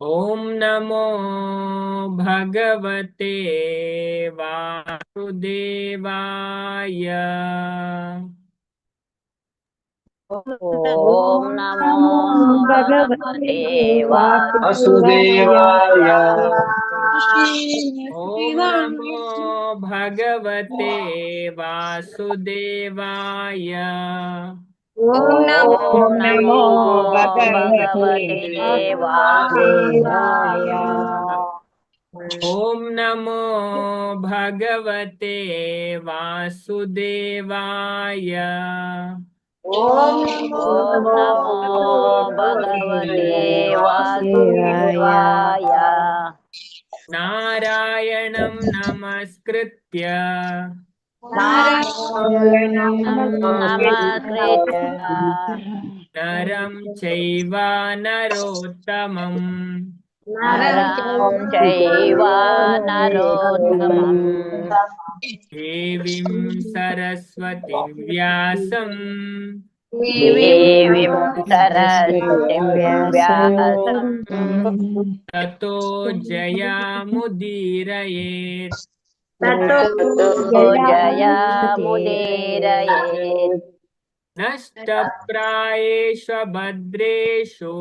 ಓಂ ನಮೋ ಭಗವತೆ ವಾಸುದೇವಾಯ. ಓಂ ನಮೋ ಭಗವತೆ ವಾಸುದೇವಾಯ. ಓಂ ನಮೋ ಭಗವತೆ ವಾಸುದೇವಾಯ. ಓಂ ನಮೋ ಭಗವತೆ ವಾಸುದೇವಾಯ. ಓಂ ನಮೋ ಭಗವತೆ ವಾಸುದೇವಾಯ. ಓಂ ನಮೋ ಭಗವತೆ ವಾಸುದೇವಾಯ. ನಾರಾಯಣಂ ನಮಸ್ಕೃತ್ಯ ನಾರಾಯಣಂ ನಮಸ್ಕೃತ್ಯ ನರಂ ಚೈವ ನರೋತ್ತಮಂ ನರಂ ಚೈವ ನರೋತ್ತಮಂ ದೇವೀಂ ಸರಸ್ವತಿಂ ವ್ಯಾಸಂ ದೇವೀಂ ಸರಸ್ವತಿಂ ವ್ಯಾಸಂ ತತೋ ಜಯಮುದೀರಯೇತ್. ತತೋ ಜಯಮುದೀರಯೇತ್. ನಷ್ಟಪ್ರಾಯೇಷು ಭದ್ರೇಷು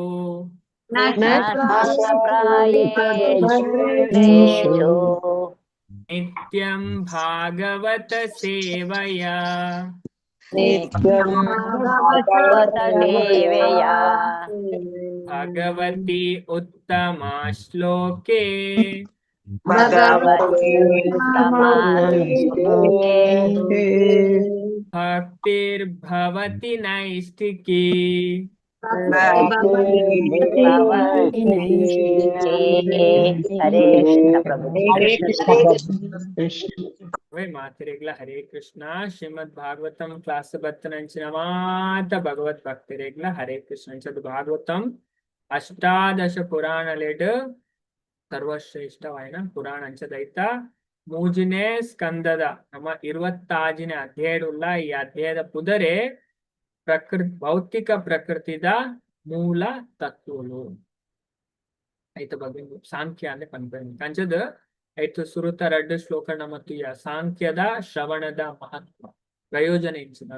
ನಷ್ಟಪ್ರಾಯೇಷು ನಿತ್ಯಂ ಭಾಗವತ ಸೇವಯಾ ನಿತ್ಯಂ ಭಾಗವತ ಸೇವೆಯಾ ಭಗವತಿ ಉತ್ತಮ ಶ್ಲೋಕೆ ಭಗವತಿ ಉತ್ತಮ ಶ್ಲೋಕೆ ಭಕ್ತಿರ್ಭವತಿ ನೈಷ್ಠಿಕಿ. ಭವತಿ ನೈಷ್ಠಿಕಿ. ಹರೇ ಕೃಷ್ಣ ಪ್ರಭು. ವೈ ಮಾತೆರೆಗ್ಲ ಹರೇ ಕೃಷ್ಣ. ಶ್ರೀಮದ್ ಭಾಗವತಂ ಕ್ಲಾಸ್ ಬತ್ತನಂಚಿನ ಮಾತ ಭಗವತ್ ಭಕ್ತರೆಗ್ಲ ಹರೇ ಕೃಷ್ಣ. ಅಂಚದ ಭಾಗವತಂ ಅಷ್ಟಾದಶ ಪುರಾಣಲೆಡ್ ಸರ್ವಶ್ರೇಷ್ಠವಾಯಿನ ಪುರಾಣ. ಅಂಚದೈತ ಮೂಜನೇ ಸ್ಕಂದದ ನಮ್ಮ 26ನೇ ಅಧ್ಯಾಯಡುಲ್ಲ. ಈ ಅಧ್ಯಾಯದ ಪುದರೆ ಭೌತಿಕ ಪ್ರಕೃತಿದ ಮೂಲ ತತ್ವಲು. ಐತ ಬಗ್ಗೆ ಸಾಂಖ್ಯ ಅಂದ್ರೆ ಪನ್ಪೆರ್. ಅಂಚದ ಐತ ಸುರುತ ರಡ್ಡು ಶ್ಲೋಕ ಮತ್ತು ಈ ಸಾಂಖ್ಯದ ಶ್ರವಣದ ಮಹತ್ವ, ಪ್ರಯೋಜನ ಇಂಚಿನ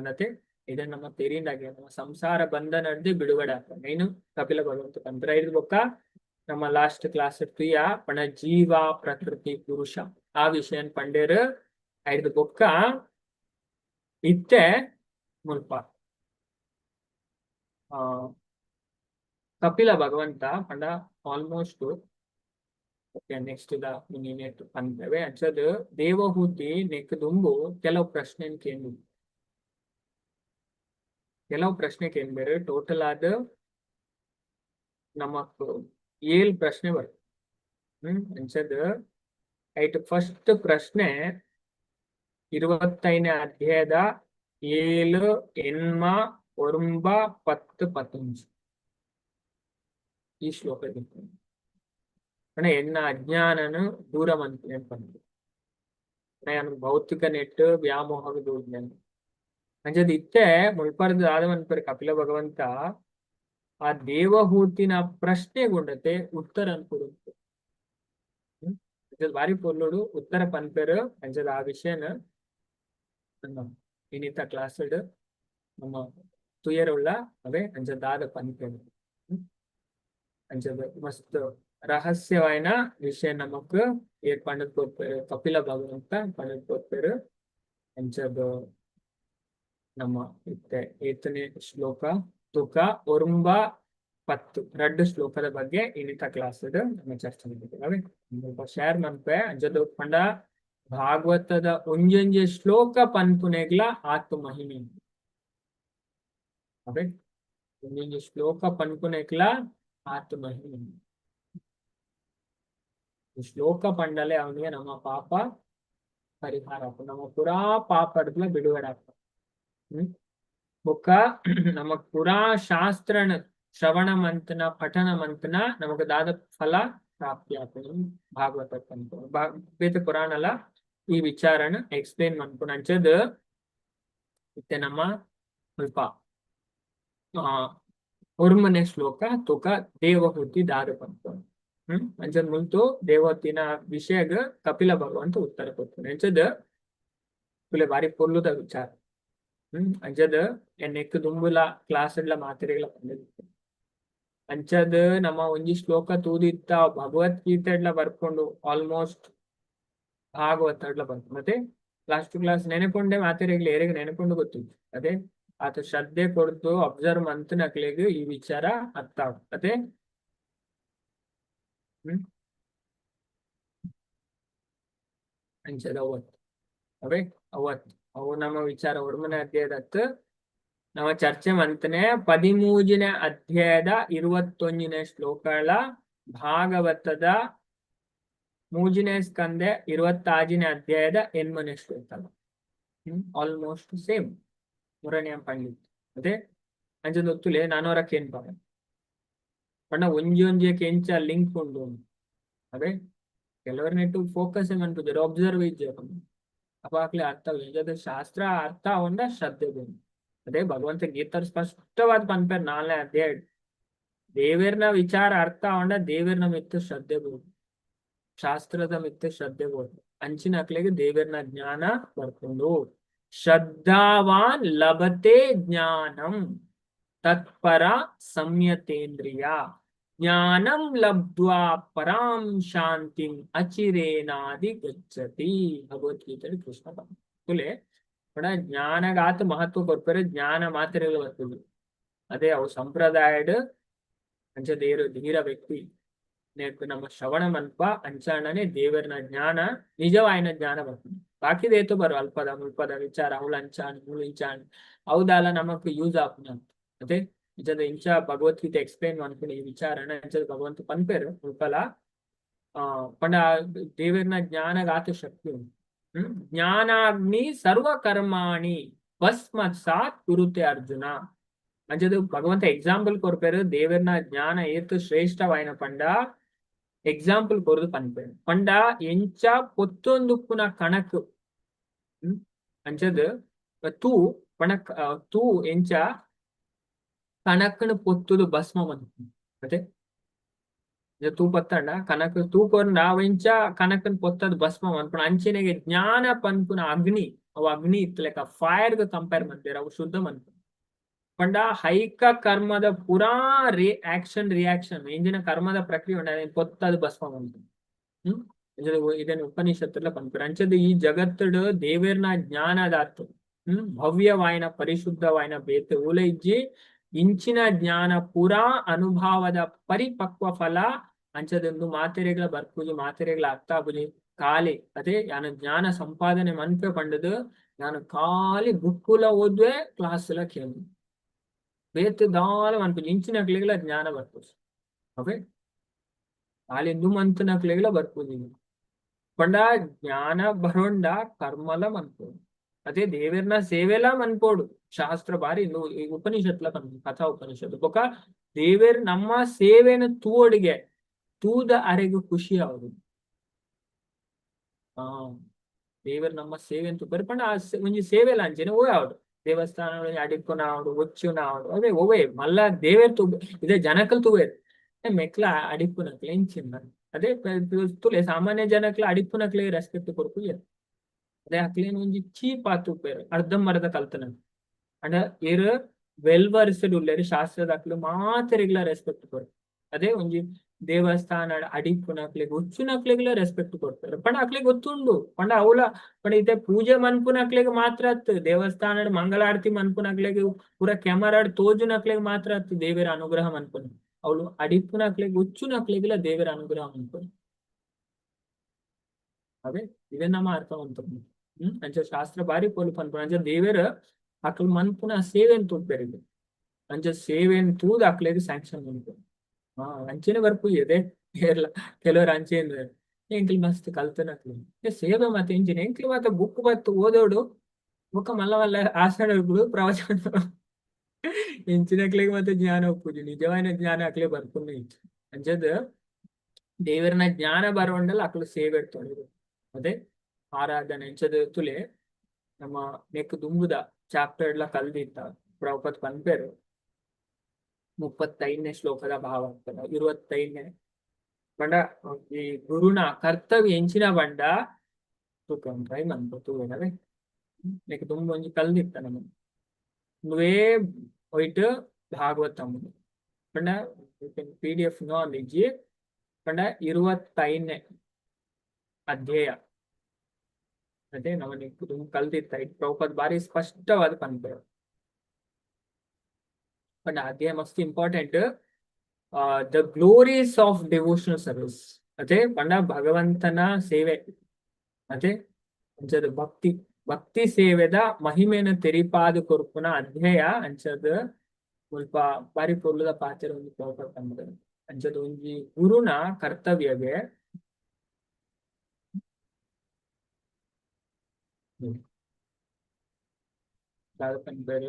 ಇದನ್ನ ನಮ್ಮ ತೆರಿಂದಾಗೆ ನಮ್ಮ ಸಂಸಾರ ಬಂಧನದ್ದು ಬಿಡುಗಡೆ ಆಗ್ತದೆ. ಏನು ಕಪಿಲ ಭಗವಂತ ಪನ್ಪೆರ್. ಐದು ಬೊಕ್ಕ ನಮ್ಮ ಲಾಸ್ಟ್ ಕ್ಲಾಸ್ ತುಯ್ಯ ಪಣ ಜೀವ, ಪ್ರಕೃತಿ, ಪುರುಷ ಆ ವಿಷಯನ್ ಪಂಡೇರ್. ಐದು ಬೊಕ್ಕ ಇತ್ತೆ ಮುಲ್ಪ ಕಪಿಲ ಭಗವಂತ ಪಂಡ almost okay, next the minute ಪನ್ಪೆವೆ. ಅಂಚದ ದೇವಹೂತಿ ನೆಕ್ ದುಂಬು ಕೆಲವು ಪ್ರಶ್ನೆ ಕೇಂದ್ರ, ಕೆಲವು ಪ್ರಶ್ನೆ ಕೇಂದ್ರ. ಟೋಟಲ್ ಆದ ನಮಕ್ ಏಳ್ ಪ್ರಶ್ನೆ ಬರ್ತದೆ. ಅಂಚದ ಐಟ್ ಫಸ್ಟ್ ಪ್ರಶ್ನೆ 25ನೇ ಅಧ್ಯಾಯದ 7, 8, 9, 10, 11 ಈ ಶ್ಲೋಕ. ಪಂಡ ಎನ್ನ ಅಜ್ಞಾನನು ದೂರ ಮಂತ್ನೆ ಪಂಡ ನಾನು ಭೌತಿಕ ನೆಟ್ಟು ವ್ಯಾಮೋಹ ದೂರ. ಅಂಚದ ಇತ್ತೆ ಮುಲ್ಪರ್ದ ಆದ ಮನ್ಪರ್ ಕಪಿಲ ಭಗವಂತ ಆ ದೇವಹೂತಿನ ಪ್ರಶ್ನೆಗುಂಡತೆ ಉತ್ತರ ಕೊಡುತ್ತೆ. ಅಂಚದ ಬಾರಿ ಪೊರ್ಲುಡು ಉತ್ತರ ಪನ್ಪೆರ್. ಅಂಚದ ಆ ವಿಷಯನ ನಮ್ಮ ಇನ್ನಿತ ಕ್ಲಾಸ್ ನಮ್ಮ ತುಯರುಳ್ಳ ಅವೇ. ಅಂಚ ದಾದ ಪನ್ಪೆರ್. ಅಂಚದ ಮಸ್ತ್ ರಹಸ್ಯವಾಯಿನ ವಿಷಯ ನಮಕ್ ಏರ್ ಪಂಡದ್ ಕೊರ್ಪೆರ್, ಕಪಿಲ ಭಗವಂತ ಪಂಡದ್ ಕೊರ್ಪೆರ್. ಅಂಚದ ನಮ್ಮ ಇತ್ತೆ ಏತನೇ ಶ್ಲೋಕ ತುಕ ಒರುಂಬ 10 ರಡ್ಡು ಶ್ಲೋಕದ ಬಗ್ಗೆ ಇನ್ನಿತ ಕ್ಲಾಸ್ ನಮ್ಮ ಚರ್ಚೆ ಮಾಡಿದ್ದೇವೆ. ಶೇರ್ ಮನ್ಪೆ. ಅಂಚದ ಪಂಡ ಭಾಗವತದ ಒಂಜೊಂಜಿ ಶ್ಲೋಕ ಪನ್ಪುನೆಗ್ಲ ಆತ್ಮ ಮಹಿಮೆ ಅವೇ. ಒಂಜೊಂಜಿ ಶ್ಲೋಕ ಪನ್ಪುನೆಗ್ಲ ಆತ್ಮ ಮಹಿಮೆ. ಶ್ಲೋಕ ಪಂಡಲೆ ಅವನಿಗೆ ನಮ್ಮ ಪಾಪ ಪರಿಹಾರ ಆಪುಂಡು, ನಮ್ಮ ಪುರಾ ಪಾಪಡ್ಲ ಬಿಡುಗಡೆ ಆಗ್ತದೆ. ಬೊಕ್ಕ ನಮ್ಮ ಪುರಾ ಶಾಸ್ತ್ರನ ಶ್ರವಣ ಮಂತನ ಪಠನ ಮಂತನ ನಮಕ್ ದಾದ ಫಲ ಪ್ರಾಪ್ತಿ ಆಪುಂಡು ಭಾಗವತ ಪನ್ಪುಂಡು. ಬೇತೆ ಪುರಾಣಲ ಈ ವಿಚಾರನ ಎಕ್ಸ್ಪ್ಲೇನ್ ಮನ್ಪುಂಡು. ಅಂಚದ್ ಇತ್ತೆ ನಮ್ಮ ಮುಲ್ಪ ಒರ್ಮನೆ ಶ್ಲೋಕ ತುಕ ದೇವಹೂತಿ ದಾದ ಪನ್ಪುಂಡು. ಅಂಚದ ಮುಲ್ತು ದೇವತಿನ ವಿಷಯಗ್ ಕಪಿಲ ಭಗವಂತ ಉತ್ತರ ಕೊಡ್ತಾನೆ. ಅಂಚದ ತುಲೆ ಬಾರಿ ಪೊರ್ಲುದ ವಿಚಾರ. ಅಂಚದ ಎನ್ನೆಕ್ ದುಂಬುಲ ಕ್ಲಾಸ್ ಡ್ಲ ಮಾತೆರೆಗ್ಲ ಪಂಡೆರ್. ಅಂಚದ ನಮ್ಮ ಒಂಜಿ ಶ್ಲೋಕ ತೂದಿತ್ತ ಭಗವದ್ಗೀತೆಡ್ಲ ಬರ್ಕೊಂಡು ಆಲ್ಮೋಸ್ಟ್ ಭಾಗವತಡ್ಲ ಬರ್ಕೊಂಡು ಮತ್ತೆ ಲಾಸ್ಟ್ ಕ್ಲಾಸ್ ನೆನಪುಂಡೆ ಮಾತೆರೆಗ್ಲ ಏರೆಗ್ ನೆನಪುಂಡು ಗೊತ್ತಿತ್ತು. ಅದೇ ಆತ ಶ್ರದ್ಧೆ ಕೊಡ್ದು ಅಬ್ಸರ್ವ್ ಮಂತನಕ್ಲೆಗ್ ಈ ವಿಚಾರ ಅರ್ಥ ಅದೇ. ಅಂಚದ ಅವತ್ ಅವೇ ಅವತ್ ಅವು ನಮ್ಮ ವಿಚಾರ ಒರ್ಮನೆ ಅಧ್ಯಾಯದತ್ತು ನಮ್ಮ ಚರ್ಚೆ ಮಂತನೆ 13ನೇ ಅಧ್ಯಾಯದ 21ನೇ ಶ್ಲೋಕಗಳ ಭಾಗವತದ 3ನೇ ಸ್ಕಂದೆ 26ನೇ ಅಧ್ಯಾಯದ 8ನೇ ಶ್ಲೋಕ. ಆಲ್ಮೋಸ್ಟ್ ಸೇಮ್ ಮುರಣ್ಯ ಪಂಡಿತ್. ಅದೇ ಅಂಚದ ಒತ್ತುಲೆ ನಾನೋರಕ್ಕೆ ಏನ್ ಪರ ಪಂಡ ಒಂಜಿ ಒಂಜಿಕ್ಕೆ ಎಂಚ ಲಿಂಕ್ ಉಂಡು. ಅದೇ ಕೆಲವರು ನೆಟ್ಟು ಫೋಕಸ್ ಮನ್ಪುಜೆರ್, ಅಬ್ಸರ್ವ್ ಇಜ್ಜೆರ್. ಅಪ್ಪ ಅಕ್ಲೆ ಅರ್ಥ ಆಗುದು ಶಾಸ್ತ್ರ ಅರ್ಥ ಆವಂಡ ಶ್ರದ್ಧೆ ಬೋಡು. ಅದೇ ಭಗವಂತ ಗೀತಾರ್ ಸ್ಪಷ್ಟವಾದ ಪನ್ಪೆರ್ 4ನೇ ಅಧ್ಯಾಯ ದೇವೆರ್ನ ವಿಚಾರ ಅರ್ಥ ಆವಂಡ ದೇವೆರ್ನ ಮಿತ್ತು ಶ್ರದ್ಧೆ ಬೋಡು, ಶಾಸ್ತ್ರದ ಮಿತ್ತು ಶ್ರದ್ಧೆ ಬೋಡು. ಅಂಚಿನ ಅಕ್ಲೆಗ್ ದೇವೆರ್ನ ಜ್ಞಾನ ಬರ್ಪುಂಡು. ಶ್ರದ್ಧಾವಾನ್ ಲಭತೆ ಜ್ಞಾನಂ ತತ್ಪರ ಸಂಯತೇಂದ್ರಿಯ ಜ್ಞಾನಂ ಲಬ್ಧ್ವಾ ಪರಾಂ ಶಾಂತಿಂ ಅಚಿರೇನಾದಿ ಗಚ್ಚತಿ. ಭಗವದ್ಗೀತೆ ಕೃಷ್ಣ ತುಲೆ ಪಂಡ ಜ್ಞಾನಗಾತ ಮಹತ್ವ ಕೊರ್ಪೆರೆ ಜ್ಞಾನ ಮಾತ್ರೆಗಳು ಬರ್ತದೆ. ಅದೇ ಅವು ಸಂಪ್ರದಾಯಡ್ ಅಂಚ ದೇರು ಧೀರ ವ್ಯಕ್ತಿ ನೇಕ್ ನಮ್ಮ ಶ್ರವಣ ಮನ್ಪ ಅಂಚಾಣನೆ ದೇವರನ ಜ್ಞಾನ ನಿಜವಾಯಿನ ಜ್ಞಾನ ಬರ್ತದೆ. ಬಾಕಿದೇತು ಬರು ಅಲ್ಪದ ಮುಲ್ಪದ ವಿಚಾರ ಅವಳು ಅಂಚಾಣ್ ಮುಳು ಇಂಚಾಣ್ ಹೌದಲ್ಲ ನಮಕ್ ಯೂಸ್ ಆಪುನ. ಅದೇ ನಿಜದ ಇಂಚ ಭಗವದ್ಗೀತೆ ಎಕ್ಸ್ಪ್ಲೈನ್ ಮನ್ಪುನ ಈ ವಿಚಾರನ ಅಂಚದ ಭಗವಂತ ಪನ್ಪೆರ್ ಮುಲ್ಪಲ. ಪಂಡ ದೇವರನ ಜ್ಞಾನಗಾತ ಶಕ್ತಿ ಉಂಟು. ಜ್ಞಾನಾಗ್ನಿ ಸರ್ವ ಕರ್ಮಾಣಿ ಭಸ್ಮಸಾತ್ ಕುರುತೆ ಅರ್ಜುನ. ಅಂಚದ ಭಗವಂತ ಎಕ್ಸಾಂಪಲ್ ಕೊರ್ಪೆರ್ ದೇವರನ ಜ್ಞಾನ ಏತ್ ಶ್ರೇಷ್ಠವಾಯಿನ ಪಂಡ ಎಕ್ಸಾಂಪಲ್ ಕೊರ್ದು ಪನ್ಪೆರ್. ಪಂಡ ಎಂಚ ಪೊತ್ತೊಂದುಪ್ಪುನ ಕಣಕ್ ಅಂಚದ ತೂ ಪಂಡ ತೂ ಎಂಚ ಕಣಕ್ನು ಪೊತ್ತುದು ಭಸ್ಮ ಮನ್ಪುಂಡು. ಅತೆ ತೂ ಪತ್ತಂಡ ಕನಕ ತೂ ಕೊರ್ಂಡ ಅವೆಂಚ ಕನಕನ್ ಪೊತ್ತದ ಭಸ್ಮ ಮನ್ಪುಂಡು. ಅಂಚೆನೆಗೆ ಜ್ಞಾನ ಪನ್ಪುನ ಅಗ್ನಿ ಅವು ಅಗ್ನಿ ಇತ್ತಲೆಕ ಫೈರ್ ಗ್ ಕಂಪೇರ್ ಮನ್ಪೆರ್ ಅವು ಶುದ್ಧ ಮನ್ಪುಂಡು. ಪಂಡ ಹೈಕ ಕರ್ಮದ ಪೂರಾ ಆಕ್ಷನ್ ರಿಯಾಕ್ಷನ್ ಎಂಜಿನ ಕರ್ಮದ ಪ್ರಕ್ರಿಯೆ ಉಂಡು ಅದೇನ್ ಪೊತ್ತದ ಭಸ್ಮ ಮನ್ಪುಂಡು. ಇದನ್ನ ಉಪನಿಷತ್ತುಲ ಪನ್ಪೆರ್. ಅಂಚದ ಈ ಜಗತ್ತುಡು ದೇವೆರ್ನ ಜ್ಞಾನದಾತು ಭವ್ಯವಾಯಿನ ಪರಿಶುದ್ಧವಾಯಿನ ಬೇತೆ ಓಲ ಇಜ್ಜಿ. ಇಂಚಿನ ಜ್ಞಾನ ಪೂರಾ ಅನುಭವದ ಪರಿಪಕ್ವ ಫಲ. ಅಂಚದೊಂದು ಮಾತೆರೆಗ್ಲ ಬರ್ಪುಜಿ, ಮಾತೆರೆಗ್ಲ ಅರ್ಥ ಆಪುಜಿ. ಖಾಲಿ ಅದೇ ಯಾನ ಜ್ಞಾನ ಸಂಪಾದನೆ ಮನ್ಪೆ ಪಂಡದು ಯಾನು ಖಾಲಿ ಬುಕ್ಕುಲ ಓದ್ವೆ ಕ್ಲಾಸ್ ಲ ಕೇಳು ಬೇತೆ ದಾಲ ಮನ್ಪುಜಿ. ಇಂಚಿನಕ್ಲೆಗ್ಲ ಜ್ಞಾನ ಬರ್ಪುಜಿ. ಓಕೆ ಖಾಲಿ ಇಂದು ಮಂತನಕ್ಲೆಗ್ಲ ಬರ್ಪುಜಿ. ಪಂಡ ಜ್ಞಾನ ಬರೋಂಡ ಕರ್ಮಲ ಮನ್ಪೋಡು, ಅದೇ ದೇವೆರ್ನ ಸೇವೆಲ ಮನ್ಪೋಡು. ಶಾಸ್ತ್ರ ಬಾರಿ ಇಂದು ಉಪನಿಷತ್ಲ ಪನ್ಪುಂಡು ಕಥಾ ಉಪನಿಷತ್ತು. ಬೊಕ ದೇವೆರ್ ನಮ್ಮ ಸೇವೆನ ತೂವೊಡಿಗೆ ತೂದ ಅರೆಗ್ ಖುಷಿ ಆವೊಡು. ದೇವೆರ್ ನಮ್ಮ ಸೇವೆ ತೂಪೆರ್ ಪಂಡ ಆ ಒಂಜಿ ಸೇವೆಲ ಅಂಚೆನೆ ಓಯ್ ಆವೊಡು. ದೇವಸ್ಥಾನ ಅಡಿಪುನ ಆವೊಡು, ಒಚ್ಚುನ ಆವೊಡು, ಅದೇ ಒವ್ವೇ ಮಲ್ಲ ದೇವೆರ್ ತೂ ಇದೇ ಜನಕಲ್ ತೂವೆರ್ ಮೆಕ್ಲ ಅಡಿಪುನಕ್ಲೆ ಇಂಚಿನ. ಅದೇ ತೂಲೆ ಸಾಮಾನ್ಯ ಜನಕ್ಲ ಅಡಿಪುನಕ್ಲೆ ರೆಸ್ಪೆಕ್ಟ್ ಕೊರ್ಪುಜೆರ್. ಅದೇ ಅಕ್ಲೆನ್ ಒಂಜಿ ಚೀಪ್ ಆತ್ ತೂಪೆರ್ ಅರ್ಧಂಬರ್ಧ ಕಲ್ತನ. ಅಂಡ ಏರ್ ವೆಲ್ ವರ್ಸ್ಡ್ ಉಲ್ಲೆರ್ ಶಾಸ್ತ್ರದಕ್ಲು ಮಾತೆರೆಗ್ಲ ರೆಸ್ಪೆಕ್ಟ್ ಕೊರ್ಪೆರ್. ಅದೇ ಒಂಜಿ ದೇವಸ್ಥಾನ ಅಡಿಪುನಕ್ಲೆಗ್ ಒಚ್ಚುನಕ್ಲೆಗ್ಲ ರೆಸ್ಪೆಕ್ಟ್ ಕೊರ್ಪೆರ್. ಪಂಡ ಅಕ್ಲೆಗ್ ಗೊತ್ತುಂಡು ಪಂಡ ಅವ್ಲ ಪಂಡ ಇತ್ತೆ ಪೂಜೆ ಮನ್ಪುನಕ್ಲೆಗ್ ಮಾತ್ರ ಅತ್ ದೇವಸ್ಥಾನಡ್ ಮಂಗಳಾರತಿ ಮನ್ಪುನಕ್ಲೆಗ್ ಪೂರ ಕ್ಯಾಮರಾಡ್ ತೋಜುನಕ್ಲೆಗ್ ಮಾತ್ರ ಅತ್ ದೇವೆರ್ ಅನುಗ್ರಹ ಮನ್ಪುನ. ಅವ್ಲು ಅಡಿಪುನಕ್ಲೆಗ್ ಒಚ್ಚುನಕ್ಲೆಗ್ಲ ದೇವೆರ್ ಅನುಗ್ರಹ ಮನ್ಪುನ. ಅದೇ ಇವೆ ನಮ್ಮ ಅರ್ಥ ಮನ್ಪುನ. ಅಂಚ ಶಾಸ್ತ್ರ ಬಾರಿ ಪೊರ್ಲು ಪನ್ಪುನ. ಅಂಚ ದೇವೆರ್ ಅಕ್ಲ್ ಮನ್ಪುನ ಸೇವೆನ್ ತೂಪೆರ್. ಅಂಚ ಸೇವೆನ್ ತೂದು ಅಕ್ಲೆಗ್ ಸ್ಯಾಂಕ್ಷನ್ ಮನ್ಪುನ. ಅಂಚೆನೆ ಬರ್ಪುಜಿ. ಅದೇ ಏರ್ಲ ಕೆಲವರು ಅಂಚೆ ಎಂಕ್ಲು ಮಸ್ತ್ ಕಲ್ತನಕ್ಲು ಸೇವೆ ಮಾತ ಇಂಚಿನ ಎಂಕ್ಲು ಮಾತ ಬುಕ್ ಬತ್ತು ಓದೋಡು ಬೊಕ್ಕ ಮಲ್ಲ ಮಲ್ಲ ಆಸನ ಪ್ರವಚನ ಇಂಚಿನಕ್ಲೆಗ್ ಮಾತ ಜ್ಞಾನ ಉಪ್ಪುಜಿ. ನಿಜವಾಯಿನ ಜ್ಞಾನ ಅಕ್ಲೆ ಬರ್ಪುನ ಇಜ್ಜಿ. ಅಂಚದ ದೇವರನ ಜ್ಞಾನ ಬರೋಂಡಲ ಅಕ್ಲು ಸೇವೆ ತೊಂದರು. ಅದೇ ಆರಾಧನೆ ಇಂಚದ ತುಲೆ ನಮ್ಮ ನೆಕ್ ದುಂಬುದ ಚಾಪ್ಟರ್ ಲ ಕಲ್ದಿತ್ತ ಪ್ರಭುಪಾದ್ ಪನ್ಪೆರ್ 35ನೇ ಶ್ಲೋಕದ ಭಾವ ಆಗ್ತದ 25ನೇ ಪಂಡ ಈ ಗುರುನ ಕರ್ತವ್ಯ ಎಂಚಿನ ಪಂಡ ತೂಕ ಟ್ರೈ ಮನ್ಪ ತೂವೆನವೆ ನೆಕ್ ತುಂಬ ಒಂಜಿ ಕಲ್ದಿತ್ತ ನಮ ಉಂದುವೇ ಒಯ್ಟ್ ಭಾಗವತಮ್ ಪಂಡ ಪಿಡಿಎಫ್ ನೋ ಅಂದಿಜ್ಜಿ. ಪಂಡ 25ನೇ ಅಧ್ಯಾಯ. ಅದೇ ನಮನೆ ಕಲ್ದಿತ್ತ ಪ್ರಭುಪಾದ ಬಾರಿ ಸ್ಪಷ್ಟವಾದ ಪನ್ಪೆರ್. ಪಂಡ ಅಧ್ಯಾಯ ಮಸ್ತ್ important. The glories of devotional service. ಅದೇ ಪಂಡ ಭಗವಂತನ ಸೇವೆ, ಅದೇ ಅಂಚದ ಭಕ್ತಿ, ಭಕ್ತಿ ಸೇವೆದ ಮಹಿಮೆನ ತೆರಿಪಾದ ಕೊರ್ಪುನ ಅಧ್ಯಾಯ. ಅಂಚದ ಮುಲ್ಪ ಬಾರಿ ಪೊರ್ಲುದ ಪಾತೆರ ಒಂಜಿ ಪ್ರಭುಪಾದ ಪನ್ಪೆರ್. ಅಂಚದ ಒಂಜಿ ಗುರುನ ಕರ್ತವ್ಯಗೆ ದಾದ ಪನ್ಪೆರ್.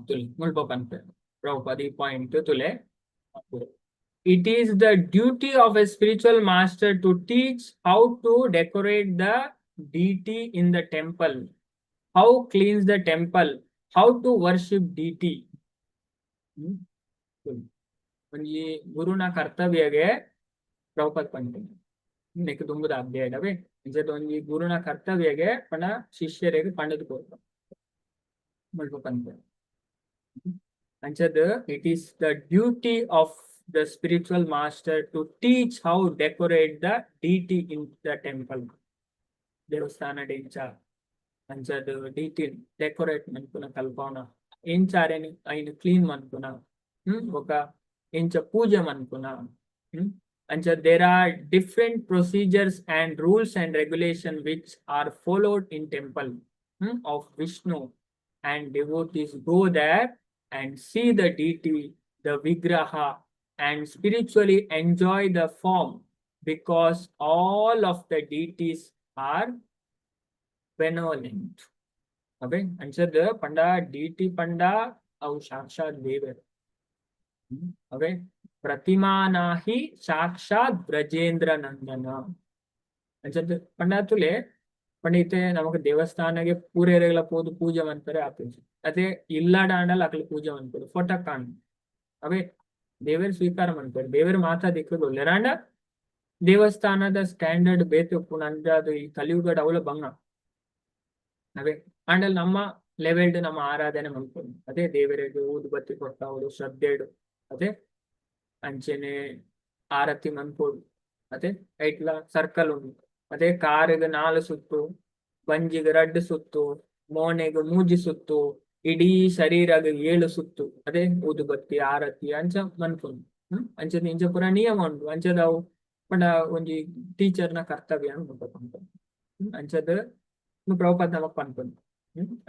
ತುಲೆ ಮುಲ್ಪ ಪನ್ಪೆರ್ ಪ್ರಭುಪಾದ ಈ point ತುಲೆ. It is the duty of a spiritual master to teach how to decorate the deity in the temple, how cleans the temple, how to worship deity. ಒಂಜಿ ಗುರುನ ಕರ್ತವ್ಯಗೆ ಪ್ರಭುಪಾದ ಪನ್ಪೆರ್. ನೆಕ್ ದುಂಬುದ ಅಧ್ಯಾಯಡವೆ ಅಂಚದ ಒಂಜಿ ಗುರುನ ಕರ್ತವ್ಯಗೆ ಪಂಡ ಶಿಷ್ಯರಿಗೆ ಪಂಡದ್ ಕೊರ್ಪ ಮುಲ್ಪ ಪನ್ಪೆರ್. ಅಂಚದ it is the duty of the spiritual master to teach how decorate the deity in the temple. ದೇವಸ್ಥಾನ ಇಂಚ ಅಂಚದ ಡಿಟಿ ಡೆಕೋರೇಟ್ ಮನ್ಪುನ ಕಲ್ಪವನ, ಎಂಚ ಅರೆನ್ ಐನ್ ಕ್ಲೀನ್ ಮನ್ಪುನ, ಬೊಕ ಎಂಚ ಪೂಜೆ ಮನ್ಪುನ. ಅಂಚ there are different procedures and rules and regulation which are followed in temple of Vishnu, and devotees go there and see the deity, the vigraha, and spiritually enjoy the form, because all of the deities are benevolent. Okay, ಅಂಚದ ಪಂಡ dt ಪಂಡ ಅವು ಸಾಕ್ಷಾತ್ ದೇವರು. Okay, ಪ್ರತಿಮಾನಾಹಿ ಸಾಕ್ಷಾತ್ ಬ್ರಜೇಂದ್ರ ನಂದನ. ಅಂಚದ ಪಂಡ ತುಲೆ ಪಂಡ ಇತ್ತೆ ನಮಕ್ ದೇವಸ್ಥಾನಗೆ ಪೂರೆರೆಗ್ಲ ಪೋದು ಪೂಜೆ ಮನ್ಪೆರೆ ಆಪುಜಿ. ಅದೇ ಇಲ್ಲಡ ಆಂಡಲ ಅಕ್ಲು ಪೂಜೆ ಮನ್ಪೊಡು, ಫೋಟೋ ಕಾಣ್ ಅವೇ ದೇವೆರ್ ಸ್ವೀಕಾರ ಮನ್ಪೆರ್, ದೇವೆರ್ ಮಾತಾ ದಿಕ್ಕುಲು ಉಲ್ಲೆರ್. ದೇವಸ್ಥಾನದ ಸ್ಟ್ಯಾಂಡರ್ಡ್ ಬೇತೆ ಉಪ್ಪುಂಡು. ಅಂಚಾದ್ ಈ ಕಲಿಯುಗಡ್ ಅವ್ಲ ಬಂಗ ಅವೇ. ಆಂಡಲ ನಮ್ಮ ಲೆವೆಲ್ಡ್ ನಮ್ಮ ಆರಾಧನೆ ಮನ್ಪೊಡು. ಅದೇ ದೇವರಿಗೆ ಊದುಬತ್ತಿ ಕೊರ್ತಾವೊಡು ಶ್ರದ್ಧೆಡ್, ಅದೇ ಅಂಚೆನೆ ಆರತಿ ಮನ್ಪೊಡು. ಅದೇ ಐಟ್ಲ ಸರ್ಕಲ್ ಉಂಡು. ಅದೇ ಕಾರುಗ್ 4 ಸುತ್ತು, ಬಂಜಿಗ್ 2 ಸುತ್ತು, ಮೋನೆಗ್ 3 ಸುತ್ತು, ಇಡೀ ಶರೀರಗ್ 7 ಸುತ್ತು. ಅದೇ ಊದುಬತ್ತಿ ಆರತಿ ಅಂಚ ಮನ್ಪೊಡು. ಅಂಚನೆ ಇಂಚ ಪೂರ ನಿಯಮ ಉಂಡು. ಅಂಚದ ಅವು ಪಂಡ ಒಂಜಿ ಟೀಚರ್ನ ಕರ್ತವ್ಯ ಪನ್ಪೊಡು. ಅಂಚದ ಪ್ರಭುಪಾದ ನಮಕ್ ಪನ್ಪುಂಡು.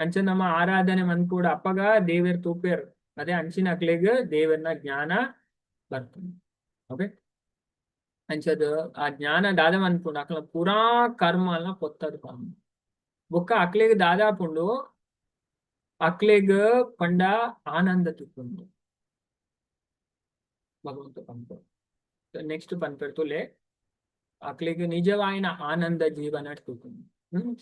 ಅಂಚ ನಮ್ಮ ಆರಾಧನೆ ಮನ್ಪೊಡು. ಅಪಗ ದೇವೆರ್ ತೂಪೆರ್. ಅದೇ ಅಂಚಿನ ಅಕ್ಲೆಗ್ ದೇವೆರ್ನ ಜ್ಞಾನ ಬರ್ತದೆ. ಓಕೆ, ಅಂಚದ ಆ ಜ್ಞಾನ ದಾದ ಮನ್ಪುಂಡು ಅಕ್ಲ ಪೂರಾ ಕರ್ಮಲ ಪೊತ್ತದ್ ಪಂಡು. ಬೊಕ್ಕ ಅಕ್ಲೆಗ್ ದಾದಾಪುಂಡು, ಅಕ್ಲೆಗ್ ಪಂಡ ಆನಂದ ತಿಕ್ಕುಂಡು ಭಗವಂತ ಪನ್ಪೆರ್. ನೆಕ್ಸ್ಟ್ ಪನ್ಪೆರ್ ತುಲೆ, ಅಕ್ಲೆಗ್ ನಿಜವಾಯಿನ ಆನಂದ ಜೀವನ ತಿಕ್ಕುಂಡು.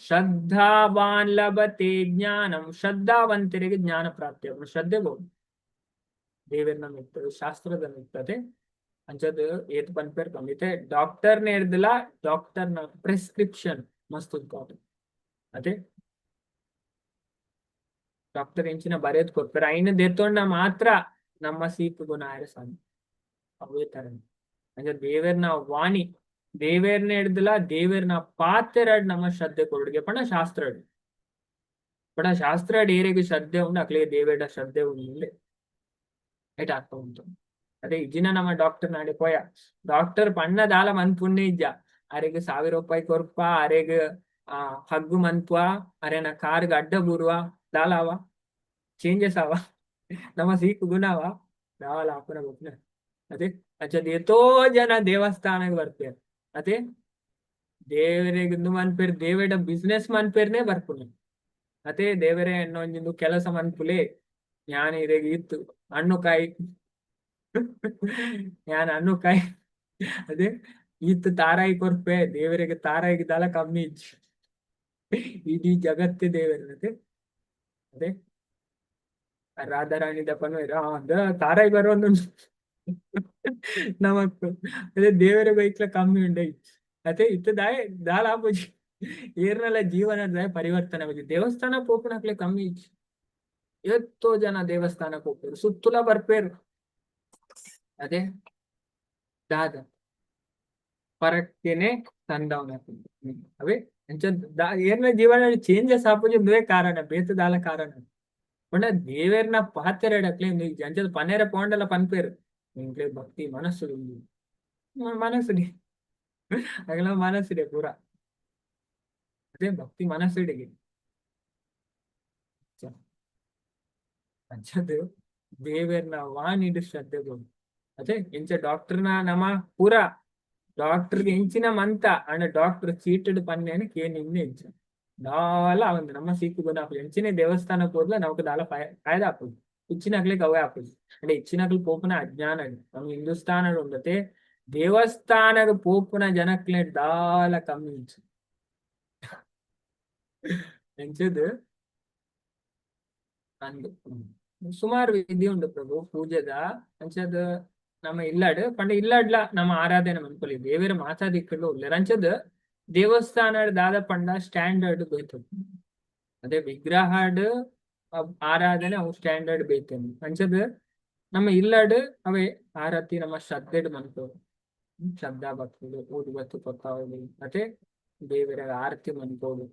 ಶ್ರದ್ಧಾವಾನ್ ಲಭತೆ ಜ್ಞಾನಂ. ಶ್ರದ್ಧಾವಂತರಿಗೆ ಜ್ಞಾನ ಪ್ರಾಪ್ತಿ ಆಪುಂಡು. ಶ್ರದ್ಧೆ ಬೋಡು ದೇವೆರ್ನ ಮಿತ್ತ್, ಶಾಸ್ತ್ರದ ಮಿತ್ತತೆ. ಅಂಚದ ಏತ್ ಪನ್ಪೆರ್ ಪಂಡಿತೆ ಡಾಕ್ಟರ್ ನೇರ್ದಲ ಡಾಕ್ಟರ್ ನ ಪ್ರಿಸ್ಕ್ರಿಪ್ಷನ್ ಮಸ್ತ್ ಇಂಪಾರ್ಟೆಂಟ್. ಅದೇ ಡಾಕ್ಟರ್ ಎಂಚಿನ ಬರೆದ್ ಕೊರ್ಪೆರ್ ಐನ್ ದೆತ್ತೊಂಡ ಮಾತ್ರ ನಮ್ಮ ಸೀಕ್ ಗುಣ ಆಯೆರೆ ಸಾಧ್ಯ. ಅವೇ ತರ ಅಂಚ ದೇವೆರ್ನ ವಾಣಿ, ದೇವೆರ್ನ ಹಿಡ್ದಲ ದೇವೆರ್ನ ಪಾತೆರಡ್ ನಮ್ಮ ಶ್ರದ್ಧೆ ಕೊರೊಡುಗೆ ಪಂಡ ಶಾಸ್ತ್ರಡ್. ಪಂಡ ಶಾಸ್ತ್ರಡ್ ಏರೆಗ್ ಶ್ರದ್ಧೆ ಉಂಡು ಅಕ್ಲೆಗ್ ದೇವೆರ್ಡ ಶ್ರದ್ಧೆ ಉಂಡು ಐಟ್ ಆಗ್ತಾ ಉಂಟು. ಅದೇ ಇಜ್ಜಿನ ನಮ್ಮ ಡಾಕ್ಟರ್ ನಾಡೆ ಪೋಯ, ಡಾಕ್ಟರ್ ಪಣ್ಣ ದಾಲ ಮನ್ಪುನ್ನೇ ಇಜ್ಜ, ಅರೆಗ್ 1000 ರೂಪಾಯಿ ಕೊರ್ಪ, ಅರೆಗ್ ಹಗ್ಗು ಮನ್ಪುವ, ಅರೆನ ಕಾರ್ಗ್ ಅಡ್ಡ ಬೂರುವ, ದಾಲ ಅವ ಚೇಂಜಸ್ ಅವ ನಮ್ಮ ಸೀಕ್ ಗುಣವ. ದಾಲ ಆಪುನ ಬೊಕ್ನೆ ಅದೇ. ಅಂಚ ಏತೋ ಜನ ದೇವಸ್ಥಾನಗ್ ಬರ್ಪೆರ್ ಅದೇ. ದೇವರೆಗ್ ಇಂದು ಮನ್ಪೆರ್, ದೇವೆಡ ಬಿಸ್ನೆಸ್ ಮನ್ಪೆರ್ನೆ ಬರ್ಪುನಿ ಅದೇ. ದೇವರೇ ಎನ್ನೊಂಜಿಂದು ಕೆಲಸ ಮನ್ಪುಲೆ, ಯಾನ್ ಇರೆಗ್ ಇತ್ತು ಹಣ್ಣು ಕಾಯಿ, ಯಾನ್ ಹಣ್ಣು ಕಾಯಿ ಅದೇ ಈತ್ ತಾರಾಯಿ ಕೊರ್ಪೆ ದೇವರಿಗೆ. ತಾರಾಯಿಗೆ ದಾಲ ಕಮ್ಮಿ ಇಜ್ಜಿ, ಇಡೀ ಜಗತ್ತೇ ದೇವರೇ ಅದೇ. ಅದೇ ರಾಧಾರಾಣಿ ದಪನ ತಾರಾಯಿ ಬರೋದು ನಮಕ್. ಅದೇ ದೇವರ ಬೈಕ್ಲ ಕಮ್ಮಿ ಉಂಡೆ ಅದೇ. ಇತ್ತ ದಾಯ ದಾಲ ಆಪುಜಿ, ಏರ್ನಲ ಜೀವನ ದಾಯ ಪರಿವರ್ತನೆ ಆಪುಜಿ. ದೇವಸ್ಥಾನ ಪೋಪುನಕ್ಲೆ ಕಮ್ಮಿ ಇಜ್ಜಿ. ಎತ್ತೋ ಜನ ದೇವಸ್ಥಾನಕ್ಕೆ ಹೋಗ್ತಾರೆ, ಸುತ್ತುಲ ಬರ್ಪೇರು ಅದೇ. ದಾದ ಪರಕ್ಕೆನೆ ತಂದವನ ಅವೇ. ಅಂಚ ಏರ್ನ ಜೀವನ ಚೇಂಜಸ್ ಆಪುಜಿ, ಇಂದುವೇ ಕಾರಣ, ಬೇತೆ ದಾಲ ಕಾರಣ. ಪಂಡ ದೇವೆರ್ನ ಪಾತೆರಡಕ್ಲೆ ಅಂಚದ ಪನೇರ ಪೋಂಡಲ ಪನ್ಪೇರು, ಎಂಕ್ಲೆ ಭಕ್ತಿ ಮನಸ್ಸು ಉಂಡು. ಮನಸ್ಸುಡೆ ಅಗಲ ಮನಸ್ಸುಡೆ ಪೂರ ಅದೇ ಭಕ್ತಿ ಮನಸ್ಸುಡೆಗೆ. ಅಂಚದ ದೇವೆರ್ನ ವಾಣಿಡ್ ಶ್ರದ್ಧೆ ಬೋಡು ಅದೇ. ಇಂಚ ಡಾಕ್ಟರ್ನ ನಮ ಪೂರ ಡಾಕ್ಟರ್ಗೆ ಎಂಚಿನ ಮಂತ ಅಂಡ ಡಾಕ್ಟರ್ ಚೀಟಡ್ ಪನ್ನೇನು ಕೇನಿಂದ ಎಂಚ ದಾಲ ಒಂದು ನಮ್ಮ ಸೀಕು ಗುಣ ಆಪುಜಿ. ಎಂಚಿನ ದೇವಸ್ಥಾನಕ್ಕೆ ಹೋದ್ಲ ನಮಕ್ ದಾಲ ಫಾಯ್ದ ಆಪುಜಿ, ಇಚ್ಚಿನಕ್ಲೆಗ್ ಅವೇ ಆಪುಜಿ. ಅಂದ್ರೆ ಇಚ್ಚಿನಕ್ಲು ಪೋಪುನ ಅಜ್ಞಾನ. ನಮ್ಮ ಹಿಂದೂಸ್ತಾನ ಉಂಡತೆ ದೇವಸ್ಥಾನಗ್ ಪೋಪುನ ಜನಕ್ಲೆ ದಾಲ ಕಮ್ಮಿ ಇಜ್ಜಿ. ಎಂಚದ್ ಅಂದ್ ಸುಮಾರು ವಿಧಿ ಉಂಡು ಪ್ರಭು ಪೂಜೆದ. ಅಂಚದ ನಮ್ಮ ಇಲ್ಲಾಡ್ ಪಂಡ ಇಲ್ಲಾಡ್ಲ ನಮ್ಮ ಆರಾಧನೆ ಮನ್ಪೊಲಿ. ದೇವೆರ್ ಮಾತಾ ದಿಕ್ಕುಲು ಉಲ್ಲೆರ್. ಅಂಚದ್ ದೇವಸ್ಥಾನ ದಾದ ಪಂಡ ಸ್ಟ್ಯಾಂಡರ್ಡ್ ಬೇತೆ. ಅದೇ ವಿಗ್ರಹಡ್ ಆರಾಧನೆ ಅವು ಸ್ಟ್ಯಾಂಡರ್ಡ್ ಬೇತೆ. ಅಂಚದ್ ನಮ್ಮ ಇಲ್ಲಾಡ್ ಅವೇ ಆರತಿ ನಮ್ಮ ಶ್ರದ್ಧೆಡ್ ಮನ್ಪೊಡು. ಶ್ರದ್ಧಾ ಭಕ್ತಿಡ್ ಊದುಬತ್ತಿ ಪೊತ್ತಾವೊಡು ಅತೆ, ದೇವರ ಆರತಿ ಮನ್ಪೊಡು.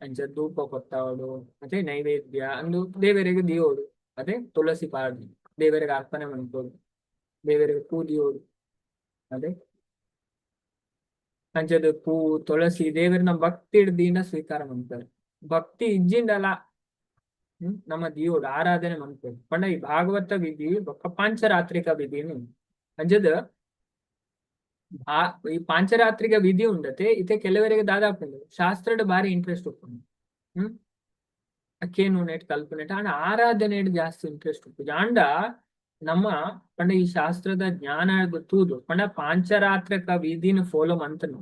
ಅಂಚ ಧೂಪ ಪೊತ್ತಾವೊಡು ಅತೆ, ನೈವೇದ್ಯ ಅಂದು ದೇವರಿಗೆ ದಿಯೋಡು ಅದೇ. ತುಳಸಿ ಪಾಡ್ದು ದೇವರಿಗೆ ಅರ್ಪಣೆ ಮನ್ಪೊಡು, ದೇವರಿಗೆ ಪೂ ದಿಯೋಡು ಅದೇ. ಅಂಚದ ಪೂ ತುಳಸಿ ದೇವರನ್ನ ಭಕ್ತಿ ದೀನ ಸ್ವೀಕಾರ ಮನ್ಪೆರ್. ಭಕ್ತಿ ಇಜ್ಜಿಂಡಲ ನಮ್ಮ ದಿಯೋಡು, ಆರಾಧನೆ ಮನ್ಪೊಡು. ಪಂಡ ಈ ಭಾಗವತ ವಿಧಿ ಬೊಕ್ಕ ಪಾಂಚರಾತ್ರಿಕ ವಿಧಿನು. ಅಂಚದ ಈ ಪಾಂಚರಾತ್ರಿಕ ವಿಧಿ ಉಂಡತೆ. ಇತ್ತೆ ಕೆಲವರಿಗೆ ದಾದಾಪುಂಡು, ಶಾಸ್ತ್ರಡ್ ಬಾರಿ ಇಂಟ್ರೆಸ್ಟ್ ಉಪ್ಪುಂಡು, ಕೇನುನೆಟ್ ಕಲ್ಪುನೆಟ್. ಆಂಡ ಆರಾಧನೆಡ್ ಜಾಸ್ತಿ ಇಂಟ್ರೆಸ್ಟ್ ಉಪ್ಪುಜಿ. ಆಂಡ ನಮ್ಮ ಪಂಡ ಈ ಶಾಸ್ತ್ರದ ಜ್ಞಾನ ತೂದು ಪಂಡ ಪಾಂಚರಾತ್ರಿಕ ವಿಧಿನ ಫಾಲೋ ಮಂತನು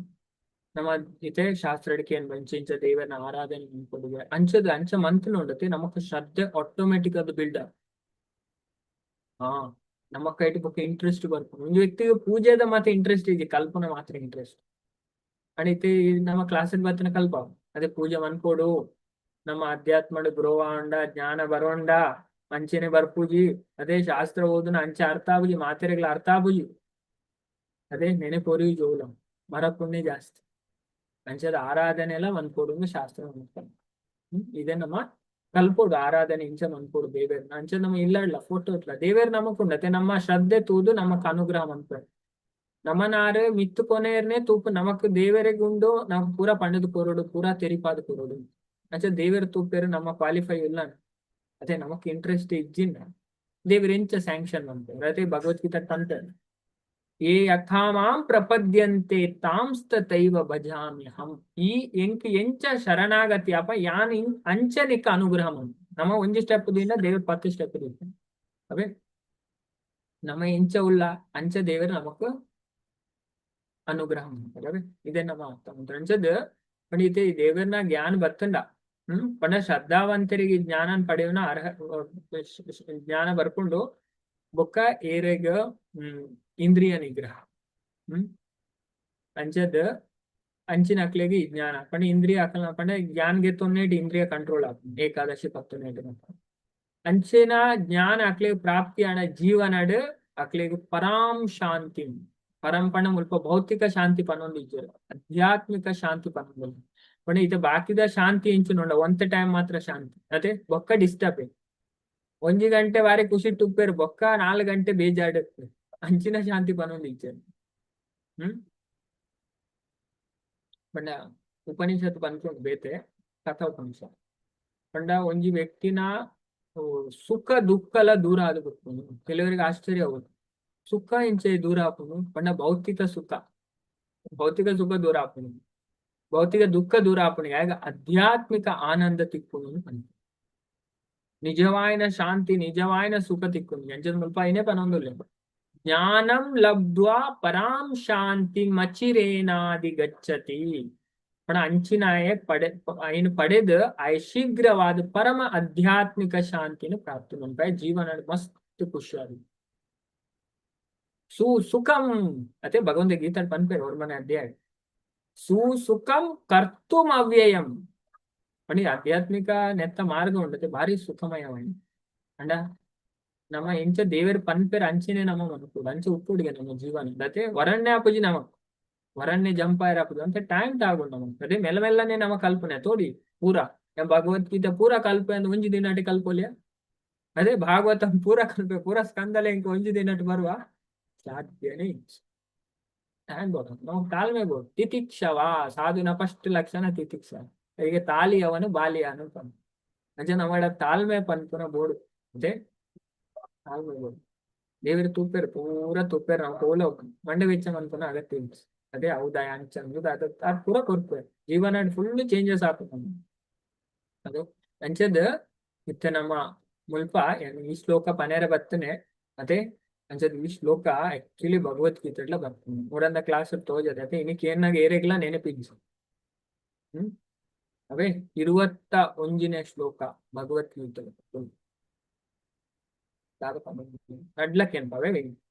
ನಮ್ಮ ಇತ್ತೆ ಶಾಸ್ತ್ರಡ್ ಕೇನ್ ಇಂಚ ಇಂಚ ದೇವರನ್ನ ಆರಾಧನೆ ಮನ್ಪೊಡು ಅಂಚದ ಅಂಚ ಮಂತನು ಉಂಡತೆ, ನಮಕ್ ಶ್ರದ್ಧೆ ಆಟೋಮೆಟಿಕ್ ಅದು ಬಿಲ್ಡ್. ಹಾ, ನಮ್ಮ ಕೈಟ್ ಬೊಕ್ಕ ಇಂಟ್ರೆಸ್ಟ್ ಬರ್ಪುಂಡು. ಒಂಜಿ ವ್ಯಕ್ತಿಗೆ ಪೂಜೆದ ಮಾತ್ರ ಇಂಟ್ರೆಸ್ಟ್ ಇಜ್ಜಿ, ಕಲ್ಪುನ ಮಾತ್ರ ಇಂಟ್ರೆಸ್ಟ್. ಅಂಡ್ ಇತ್ತೆ ನಮ್ಮ ಕ್ಲಾಸ್ ಬತ್ತಿನ ಕಲ್ಪ ಅದೇ ಪೂಜೆ ಮನ್ಪೊಡು, ನಮ್ಮ ಅಧ್ಯಾತ್ಮಡ್ ಗ್ರೋ ಆಂಡ ಜ್ಞಾನ ಬರೋಂಡ ಅಂಚೆನೆ ಬರ್ಪುಜಿ ಅದೇ. ಶಾಸ್ತ್ರ ಓದುನ ಅಂಚೆ ಅರ್ಥ ಆಪುಜಿ, ಮಾತೆರೆಗ್ಲ ಅರ್ಥ ಆಪುಜಿ ಅದೇ. ನೆನೆಪೊರಿ ಜೋಲ ಮರಪುಣ್ಣೆ ಜಾಸ್ತಿ. ಅಂಚದ ಆರಾಧನೆ ಎಲ್ಲ ಮನ್ಪೊಡು ಶಾಸ್ತ್ರ ಮನ್ಪೊಡು. ಇದೇ ನಮ್ಮ ಕಲ್ಪೊಡು, ಆರಾಧನೆ ಇಂಚ ಮನ್ಪೊಡು ದೇವೆರ್ನ. ಅಂಚ ನಮ್ಮ ಇಲ್ಲಡ್ಲ ಫೋಟೋ ಇಟ್ಲ ದೇವೆರ್ ನಮಕ್ ಉಂಡತೆ. ನಮ್ಮ ಶ್ರದ್ಧೆ ತೂದು ನಮಕ್ ಅನುಗ್ರಹ ಮನ್ಪೆರ್. ನಮನಾರು ಮಿತ್ತು ಕೊನೆಯರ್ನೆ ತೂಪು ನಮಕ್ ದೇವೆರೆಗ್ ಉಂಡು ನಮಕ್ ಪೂರ ಪಂಡುದು ಕೊರೊಡು, ಪೂರ ತೆರಿಪಾದ್ ಕೊರೊಡು. ಅಂಚ ದೇವೆರ್ ತೂಪೆರ್ ನಮ್ಮ ಕ್ವಾಲಿಫೈ ಇಲ್ಲ ಅದೇ, ನಮಕ್ ಇಂಟ್ರೆಸ್ಟ್ ಇಜ್ಜಿಂಡ ದೇವೆರ್ ಎಂಚ ಸ್ಯಾಂಕ್ಷನ್ ಮನ್ಪೆರ್ ಅದೇ. ಭಗವದ್ಗೀತೆ ಪನ್ಪೆರ್, ಯೇ ಯಥಾ ಮಾಂ ಪ್ರಪದ್ಯಂತೆ ತಾಂಸ್ತಥೈವ ಭಜಾಮ್ಯಹಂ. ಈ ಎಂಕ್ ಎಂಚ ಶರಣಾಗತಿ ಅಪ ಯಾನ್ ಅಂಚ ನಿಕ್ಕ ಅನುಗ್ರಹ ಮನ್ಪು. ನಮ್ಮ ಒಂಜಿ ಸ್ಟೆಪ್ ದಿಂದ ದೇವ್ರ 10 ಸ್ಟೆಪ್ ದಿಂದ ಅವೇ. ನಮ್ಮ ಎಂಚ ಉಲ್ಲ ಅಂಚ ದೇವರು ನಮಕ್ ಅನುಗ್ರಹ ಮನ್ಪೆರ್ ಅವೇ. ಇದೇ ನಮ್ಮ ಅರ್ಥ ಅಂಚದ್ ಪಂಡ ಇತ್ತೆ ಈ ದೇವರ್ನ ಜ್ಞಾನ ಬತ್ತಂಡ ಪಂಡ ಶ್ರದ್ಧಾವಂತರಿಗೆ ಜ್ಞಾನ ಪಡೆಯುವ ಅರ್ಹ ಜ್ಞಾನ ಬರ್ಕೊಂಡು ಬೊಕ್ಕ ಏರೆಗ್ ಇಂದ್ರಿಯ ನಿಗ್ರಹ ಅಂಚದ್ ಅಂಚಿನ ಅಕ್ಲೆಗ್ ಈ ಜ್ಞಾನ. ಪಂಡ ಇಂದ್ರಿಯ ಅಕಲ್ನ ಪಂಡ ಜ್ಞಾನ ಗೆತ್ತೊನ್ನೇಟ್ ಇಂದ್ರಿಯ ಕಂಟ್ರೋಲ್ ಆಪುಂಡು, ಏಕಾದಶಿ ಪತ್ತೊನ್ನೇಟ್. ಅಂಚಿನ ಜ್ಞಾನ ಅಕ್ಲೆಗ್ ಪ್ರಾಪ್ತಿ ಆಂಡ ಜೀವನಡ್ ಅಕ್ಲೆಗ್ ಪರಾಂ ಶಾಂತಿ. ಪರಂ ಪಂಡ ಮುಲ್ಪ ಭೌತಿಕ ಶಾಂತಿ ಪನೊಂದಿಜ್ಜೆರ್, ಆಧ್ಯಾತ್ಮಿಕ ಶಾಂತಿ ಪನೊಂದುಲ್ಲ. ಪಂಡ ಇತ್ತೆ ಬಾಕಿದ ಶಾಂತಿ ಇಂಚಿನ ಉಂಡ ಒಂತೆ ಟೈಮ್ ಮಾತ್ರ ಶಾಂತಿ ಅತೆ, ಬೊಕ್ಕ ಡಿಸ್ಟರ್ಬ್. ಒಂಜಿ ಗಂಟೆ ಬಾರಿ ಖುಷಿ ಉಪ್ಪೇರು, ಬೊಕ್ಕ 4 ಗಂಟೆ ಬೇಜಾಡ್. ಅಂಚಿನ ಶಾಂತಿ ಪನೊಂದಿಜ್ಜೆರ್. ಪಂಡ ಉಪನಿಷತ್ ಪನ್ಪುಂಡು ಬೇತೆ, ಕಥಾ ಉಪನಿಷತ್. ಪಂಡ ಒಂಜಿ ವ್ಯಕ್ತಿನ ಸುಖ ದುಃಖಲ ದೂರ ಆದ್ ಬಿಡ್ಪುಂಡು. ಕೆಲವರಿಗೆ ಆಶ್ಚರ್ಯ ಆಗುತ್ತೆ, ಸುಖ ಇಂಚೆ ದೂರ ಆಪುಂಡು ಪಂಡ ಭೌತಿಕ ಸುಖ, ಭೌತಿಕ ಸುಖ ದೂರ ಆಪುಂಡು, ಭೌತಿಕ ದುಃಖ ದೂರ ಆಪುಂಡು, ಯಾಗ ಆಧ್ಯಾತ್ಮಿಕ ಆನಂದ ತಿಕ್ಕುಂಡು ಪನ್ಪ. ನಿಜವಾಯಿನ ಶಾಂತಿ, ನಿಜವಾಯಿನ ಸುಖ ತಿಕ್ಕುಂಡು. ಎಂಚದ ಮುಲ್ಪ ಐನೇ ಪನೊಂದುಲ್ಲೆ, ಜ್ಞಾನಂ ಲಬ್ಧ್ವಾ ಪರಾಂ ಶಾಂತಿ ಮಚಿರೇನಾದಿ ಗಚ್ಚತಿ. ಪಣ ಅಂಚಿನಾಯ ಪಡೆ ಐನು ಪಡೆದು ಆಯ ಶೀಘ್ರವಾದ ಪರಮ ಆಧ್ಯಾತ್ಮಿಕ ಶಾಂತಿನ ಪ್ರಾಪ್ತಿ ಮನ್ಪೆ, ಜೀವನ ಮಸ್ತ್ ಖುಷಿಯಾಗಿ ಸುಖಂ. ಅದೇ ಭಗವಂತ ಗೀತೆ ಪನ್ಪೇರು ಒರ್ಮನೆ ಅಧ್ಯಾಯ, ಸುಸುಖಂ ಕರ್ತುಂ ಅವ್ಯಯಂ. ಪಂಡಿ ಆಧ್ಯಾತ್ಮಿಕ ನೆತ್ತ ಮಾರ್ಗ ಉಂಡತೆ ಭಾರಿ ಸುಖಮಯವಾಣಿ. ಅಂಡ ನಮ್ಮ ಎಂಚ ದೇವರು ಪನ್ಪೇರ್ ಅಂಚಿನೆ ನಮ್ಮ ಮನಪುಡು ಅಂಚೆ ಉಪ್ಪುಡಿಗೆ ನಮ್ಮ ಜೀವನ ಅದೇ ವರಣ್ಯ ಆಪುಜಿ, ನಮಕ್ ವರಣ್ಯ ಜಂಪಾಯರ್ ಆಪುಜಿ ಅಂತ ಟೈಮ್ ತಾಗೊಂಡು ನಮಕ್. ಅದೇ ಮೆಲ್ಲ ಮೆಲ್ಲನೆ ನಮ್ಮ ಕಲ್ಪನೆ ತೋಡಿ ಪೂರಾ ಭಗವದ್ಗೀತೆ ಪೂರಾ ಕಲ್ಪೆ ಅಂದ್ರೆ ಒಂಜಿ ದಿನಾಟಿ ಕಲ್ಪೊಲಿಯ, ಅದೇ ಭಾಗವತ ಪೂರಾ ಕಲ್ಪೆ ಪೂರಾ ಸ್ಕಂದಲೆ ಇಂಕ ಒಂಜಿ ದಿನಟ್ ಬರುವ ಸಾಧ್ಯನೇ ಟೈಮ್ ಬೋದು, ನಾವು ತಾಳ್ಮೆ ಬೋದು. ತಿತಿಕ್ಷವಾ ಸಾಧುನ ಫಸ್ಟ್ ಲಕ್ಷಣ ತಿತಿಕ್ಷ. ಈಗ ತಾಲಿ ಅವನು ಬಾಲಿ ಅನು ಪನ್ ಅಂಚ ನಮ್ಮ ತಾಳ್ಮೆ ಪನ್ಪುನ ಬೋಡು, ಅದೇ ತಾಳ್ಮೆ ಬೋಡು. ದೇವರು ತೂಪೇರು ಪೂರ ತೂಪೇರು, ನಾವು ಕೋಲ ಮಂಡೆ ವೆಚ್ಚ ಮನ್ಪುನ ಅಗತ್ಯ ಇಜ್ಜಿ. ಅದೇ ಹೌದಾ ಅಂಚ ಅದು ಅದು ಪೂರ ಕೊರ್ಪೇರು, ಜೀವನ ಫುಲ್ ಚೇಂಜಸ್ ಆಪುಂಡು ಅದು. ಅಂಚದ ಇತ್ತೆ ನಮ್ಮ ಮುಲ್ಪ ಈ ಶ್ಲೋಕ ಪನೇರ ಬತ್ತನೆ. ಅದೇ ಅಂಚದ ಈ ಶ್ಲೋಕ ಆಕ್ಚುಲಿ ಭಗವದ್ಗೀತೆಡ್ಲ ಬರ್ಪುಂಡು. ಮೂರಂದ ಕ್ಲಾಸ್ ತೋಜದೆ ಅದೇ ಇನಿಕ್ ಏನಾಗ ಏರೆಗ್ಲಾ ನೆನಪಿಜ್ಜಿ. ಅವೇ 21ನೇ ಶ್ಲೋಕ ಭಗವದ್ಗೀತೆ ನಡ್ಲಕ್ಕೇನ್ಪ ಅವೇ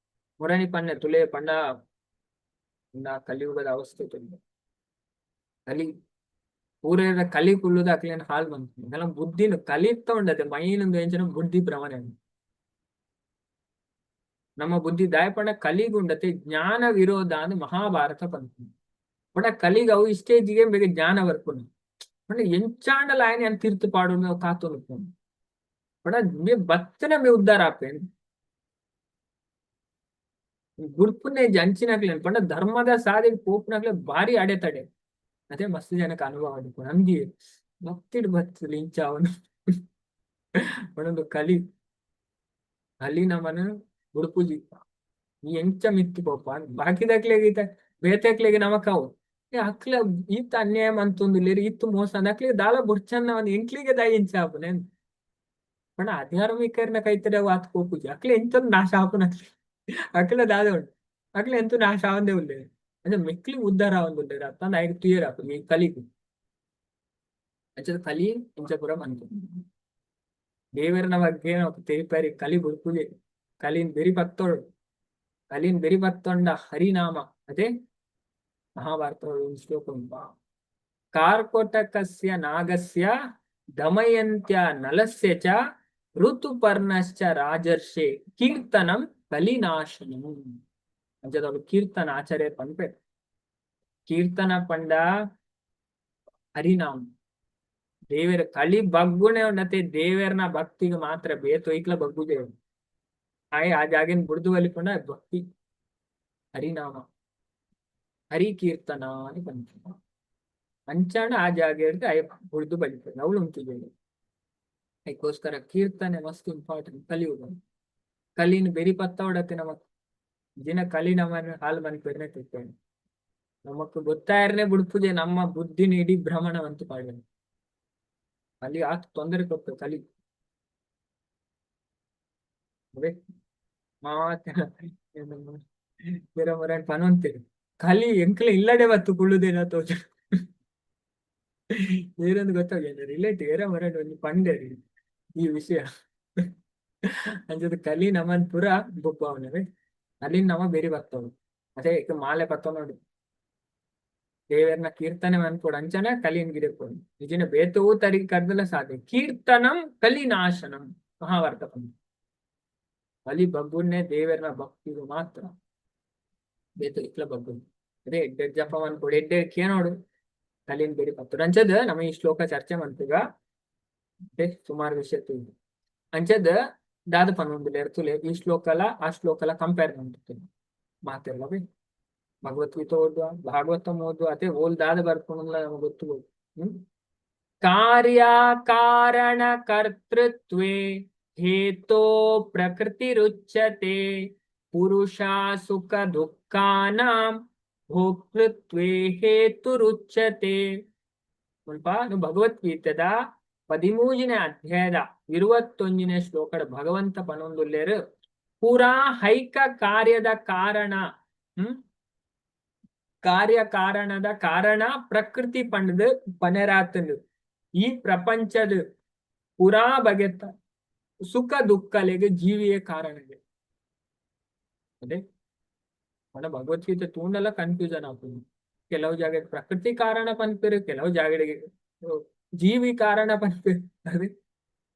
ಮುರಣಿ ಪನ್ನೆ ತುಲೆ ಪಂಡ ಕಲಿಯುಗದ ಅವಸ್ಥೆ ತುಲೆ ಕಲಿ ಪೂರ ಕಲಿ ಕುಲ್ಲುದ ಅಕ್ಲೇನ್ ಹಾಲ್ ಬಂತು ಬುದ್ಧಿನ ಕಲಿತ ಉಂಡತೆ ಮೈನೊಂದು ಎಂಚನ ಬುದ್ಧಿ ಭ್ರಮಣೆ ನಮ್ಮ ಬುದ್ಧಿ ದಾಯಪಂಡ ಕಲಿಗುಂಡತೆ ಜ್ಞಾನ ವಿರೋಧ ಅಂದ್ ಮಹಾಭಾರತ ಪನ್ಪುಂಡು. ಪಂಡ ಕಲಿಗ ಅವು ಈ ಸ್ಟೇಜಿಗೆ ಬೇಗ ಜ್ಞಾನ ಬರ್ಪುಂಡು. ಪಂಡ ಎಂಚಾಂಡಲ ಆಯನೆ ಅಂತ ತೀರ್ತು ಪಾಡುನ ಕಾತೊಂದು ಪಂಡ ಮೇ ಬತ್ತನೆ ಮೇ ಉದ್ಧಾರ ಆಪೇನ್ ಗುರ್ಪುನೆ ಅಂಚಿನಕ್ಲೇನ್ ಪಂಡ ಧರ್ಮದ ಸಾದಿ ಪೋಪುನಕ್ಲೆ ಭಾರಿ ಅಡೆತಡೆ. ಅದೇ ಮಸ್ತ್ ಜನಕ್ಕೆ ಅನುಭವ ಆದಿಪ್ಪು ನಮ್ಗೆ ಭಕ್ತಿಡ್ ಬತ್ತು ಇಂಚ ಅವನು ಪಂಡೊಂದು ಕಲಿ ಕಲಿ ನಮನ ಬುಡ್ಪುಜಿ ಈ ಎಂಚ ಮಿತ್ತಿ ಪೋಪ ಬಾಕಿದಕ್ಲೆಗ್ ಈತ ಬೇತೆಕ್ಲೆಗ್ ನಮಕ್ ಅವು ಅಕ್ಲ ಈತ ಅನ್ಯಾಯ ಮಂತೊಂದುಲ್ಲೆರ್ ಈತ್ ಮೋಸ ಅಕ್ಲೆಗ್ ದಾಲ ಬುಡ್ಚನ್ನ ಒಂದ್ ಎಂಕ್ಲಿಗೆ ದಾಯಿ ಇಂಚ ಆಪುನೆ ಪಂಡ ಅಧಾರ್ಮಿಕರ್ನ ಕೈತಡೆ ಅವು ಆತ್ ಪೋಪುಜಿ ಅಕ್ಲೆ ಎಂಚೊಂದು ನಾಶ ಆಪುನ ಅಕ್ಲೆ ಅಕ್ಲೆ ದಾದ ಉಂಡು ಅಕ್ಲೆ ಎಂತು ನಾಶ ಆವಂದೇ ಉಲ್ಲೆರ್ ಅಂದ್ರೆ ಮೆಕ್ಲಿ ಉದ್ಧಾರ ಆವೊಂದುಲ್ಲೆರ್ ಅತ್ತಂದ ಆಯ್ಗ್ ತುಯೆರ್ ಆಪುಜಿ ಈ ಕಲಿಗ್. ಅಂಚದ ಕಲಿ ಇಂಚ ಪೂರ ಮನ್ಪುಂಡು ದೇವೆರ್ನ ಬಗ್ಗೆ ತೆರಿಪಾರಿ ಕಲಿ ಬುಡ್ಪುಜೆ ಕಲಿನ್ ಬೆರಿ ಪತ್ತೊಡು ಕಲಿನ್ ಬೆರಿ ಪತ್ತೊಂಡ ಹರಿನಾಮ. ಅದೇ ಮಹಾಭಾರತ ಒಂದು ಶ್ಲೋಕ ಉಂಟು, ಕಾರ್ಕೋಟಕಸ್ಯ ನಾಗಸ್ಯ ದಮಯಂತ್ಯ ನಲಸ್ಯ ಚ ಋತುಪರ್ಣಶ್ಚ ರಾಜರ್ಷೆ ಕೀರ್ತನಂ ಕಲಿನಾಶನಂ. ಅಂಚದವ್ರು ಕೀರ್ತನ ಆಚಾರ್ಯ ಪನ್ಪೆರ್ ಕೀರ್ತನ ಪಂಡ ಹರಿನಾಮ ದೇವೆರ್ ಕಲಿ ಬಗ್ಗುನೆ ಉಂಡತೆ ದೇವೆರ್ನ ಭಕ್ತಿಗೆ ಮಾತ್ರ ಬೇತೊಯ್ಕ್ಲ ಬಗ್ಗುಜೆ ಆಯ್ ಆ ಜಾಗೆನ್ ಬುಡ್ದು ಬಲಿಪುಂಡ ಭಕ್ತಿ ಹರಿನಾಮ ಹರಿ ಕೀರ್ತನ అని ಪನ್ಪುಂಡು. ಅಂಚಾಂಡ ಆ ಜಾಗೆರ್ದ್ ಆಯೆ ಬುಡ್ದು ಬಲಿಪುಂಡು ಅವ್ಲು ಉಂತುಜೆರ್. ಅದಕ್ಕೋಸ್ಕರ ಕೀರ್ತನೆ ಮಸ್ತ್ ಇಂಪಾರ್ಟೆಂಟ್ ಕಲಿಯುಗ. ಕಲಿನ್ ಬೆರಿ ಪತ್ತವಡತೆ ನಮಕ್ ದಿನ ಕಲಿ ನಮನ್ ಹಾಲ್ ಮನ್ಪೆರ್ನೆ ತಿಕ್ಕೇನೆ ನಮಕ್ ಗೊತ್ತಾಯರ್ನೆ ಬುಡ್ಪುಜೆ ನಮ್ಮ ಬುದ್ಧಿನ ಇಡೀ ಭ್ರಮಣವಂತು ಪಾಡ್ವೆನ್ ಕಲಿ ಆತ್ ತೊಂದರೆ ಕೊಟ್ಟು ಕಲಿ ಅವೇ ಮಾತ ಬೇರೆ ಮರ ಪನೊಂತೆರ್ ಕಲಿ ಎಂಕ್ಲೆ ಇಲ್ಲಡೆ ಬತ್ತು ಕುಳ್ಳುದೇನ ತೋಜ ಏರೊಂದು ಗೊತ್ತಾಗ ರಿಲೇಟಿವ್ ಏರ ಮರ ಒಂಜಿ ಪಂಡೆರ್ ಈ ವಿಷಯ. ಅಂಚದ ಕಲಿ ನಮನ್ ಪೂರ ಬೊಬ್ಬಾವನವೇ ಅಲ್ಲಿ ನಮ ಬೇರೆ ಬರ್ತವು ಅದೇ ಮಾಲೆ ಪತ್ತೊಂದು ನೋಡಿ ದೇವೆರ್ನ ಕೀರ್ತನೆ ಮನ್ಪೊಡು ಅಂಚನೆ ಕಲಿನ್ ಗಿಡಪೊಡು ನಿಜನ ಬೇತವು ತರಿ ಕರ್ದಲ ಸಾಧ್ಯ ಕೀರ್ತನಂ ಕಲಿನಾಶನಂ ಮಹಾಭಾರತ ಪಂಡ ಕಲಿ ಬಗ್ಗುನ್ನೇ ದೇವೆರ್ನ ಭಕ್ತಿಗೆ ಮಾತ್ರ ಬೇತು ಇತ್ಲ ಬಗ್ಗುನ್ ಅದೇ ಎಡ್ಡೆ ಜಪ ಮನ್ಪೊಡು ಎಡ್ಡೆ ಕೇನೋಡು ಕಲಿನ್ ಬೇರೆ ಪತ್ತೊಡು. ಅಂಚದ ನಮ್ಮ ಈ ಶ್ಲೋಕ ಚರ್ಚೆ ಮನ್ಪುಗ ಸುಮಾರು ವಿಷಯ ತಿಳಿದು ಅಂಚದ ದಾದ ಪನೊಂದುಲ್ಲೆರ್ ತೂಲೆ ಈ ಶ್ಲೋಕಲ ಆ ಶ್ಲೋಕಲ ಕಂಪೇರ್ ಮಂತುಂಡು ಮಾತೆರ್ಲ ಭಗವದ್ಗೀತೆ ಓದುವ ಭಾಗವತಂ ಓದುವ ಅದೇ ಓಲ್ ದಾದ ಬರ್ಪುಂಡುಂದ್ಲ ನಮಗ್ ಗೊತ್ತು. ಕಾರ್ಯ ಕಾರಣ ಕರ್ತೃತ್ವೇ ಹೇತೋ ಪ್ರಕೃತಿರುಚ್ಯತೆ ಪುರುಷ ಸುಖ ದುಃಖಾನಾಂ ಭೋಕ್ತೃತ್ವೇ ಹೇತುರುಚ್ಯತೆ. ಮುಲ್ಪ ಭಗವದ್ಗೀತೆದ 13ನೇ ಅಧ್ಯಾಯದ 21ನೇ ಶ್ಲೋಕದ ಭಗವಂತ ಪನೊಂದುಲ್ಲೇರು, ಪೂರಾ ಹೈಕ ಕಾರ್ಯದ ಕಾರಣ, ಕಾರ್ಯ ಕಾರಣದ ಕಾರಣ ಪ್ರಕೃತಿ ಪಂಡದು ಪನೆರಾತನು. ಈ ಪ್ರಪಂಚದ ಪೂರಾ ಬಗೆತ ಸುಖ ದುಃಖಲೆಗೆ ಜೀವಿಯೇ ಕಾರಣಗೆ. ಅದೇ మన ಭಗವದ್ಗೀತೆ ತೂಂಡಲ ಕನ್ಫ್ಯೂಷನ್ ಆಪುಂಡು. ಕೆಲವು ಜಾಗ ಪ್ರಕೃತಿ ಕಾರಣ ಪನ್ಪೆರ್, ಕೆಲವು ಜಾಗಡಿಗೆ ಜೀವಿ ಕಾರಣ ಪನ್ಪೆರ್. ಅದೇ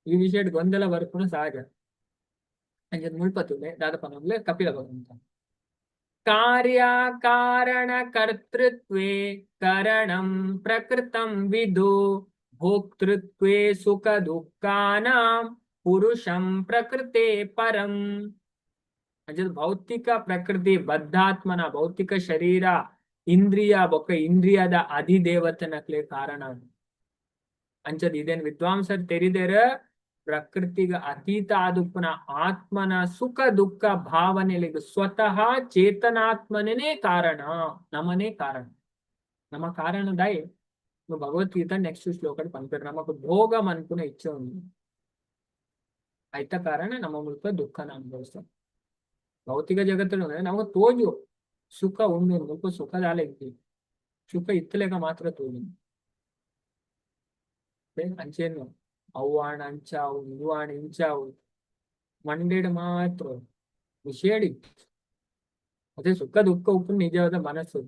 ಈ ವಿಷಯಡ್ ಗೊಂದಲ ಬರ್ಪುನ ಸಹಜ. ಅಂಚದ ಮುಲ್ಪ ತೂಲೆ ದಾದ ಪನೊಂದುಲ್ಲೆ ಕಪಿಲ ಭಗವಂತ. ಕಾರ್ಯ ಕಾರಣ ಕರ್ತೃತ್ವೇ ಕರಣಂ ಪ್ರಕೃತಂ ವಿದು ಭೋಕ್ತೃತ್ವೇ ಸುಖ ದುಃಖಾನಾಂ ಪುರುಷಂ ಪ್ರಕೃತೆ ಪರಂ. ಅಂಚದ ಭೌತಿಕ ಪ್ರಕೃತಿ ಬದ್ಧಾತ್ಮನ ಭೌತಿಕ ಶರೀರ ಇಂದ್ರಿಯ ಬೊಕ್ಕ ಇಂದ್ರಿಯದ ಅಧಿದೇವತನಕ್ಲೆ ಕಾರಣ. ಅಂಚದ ಇದೇನ್ ವಿದ್ವಾಂಸರ್ ತೆರಿದೆರ, ಪ್ರಕೃತಿಗ ಅತೀತ ಆದುಪ್ಪುನ ಆತ್ಮನ ಸುಖ ದುಃಖ ಭಾವನೆಲಿಗೆ ಸ್ವತಃ ಚೇತನಾತ್ಮನೇ ಕಾರಣ, ನಮನೇ ಕಾರಣ. ನಮ್ಮ ಕಾರಣದಾಯಿ ಭಗವದ್ಗೀತಾ ನೆಕ್ಸ್ಟ್ ಶ್ಲೋಕ ಪನ್ಪೆರ್, ನಮಕ್ ಭೋಗ ಮನ್ಪುನ ಇಚ್ಛೆ ಉಂಡು, ಐತ ಕಾರಣ ನಮ್ಮ ಮುಲ್ಪ ದುಃಖನ ಅನುಭವಿಸ್ತ. ಭೌತಿಕ ಜಗತ್ತು ನಮಗ್ ತೋಜು ಸುಖ ಉಂಡು, ಮುಲ್ಪ ಸುಖದಾಲ ಇಜ್ಜಿ, ಸುಖ ಇತ್ತಲೆಕ ಮಾತ್ರ ತೋಜು. ಅಂಚೇನು ಅವ್ವಾಣ ಅಂಚಾವು ಇಂದುವಾಣ ಇಂಚಾವು ಮಂಡೆಡ್ ಮಾತ್ರ ವಿಷಯಡಿ. ಅದೇ ಸುಖ ದುಃಖ ಉಪ್ಪು ನಿಜವಾದ ಮನಸ್ಸು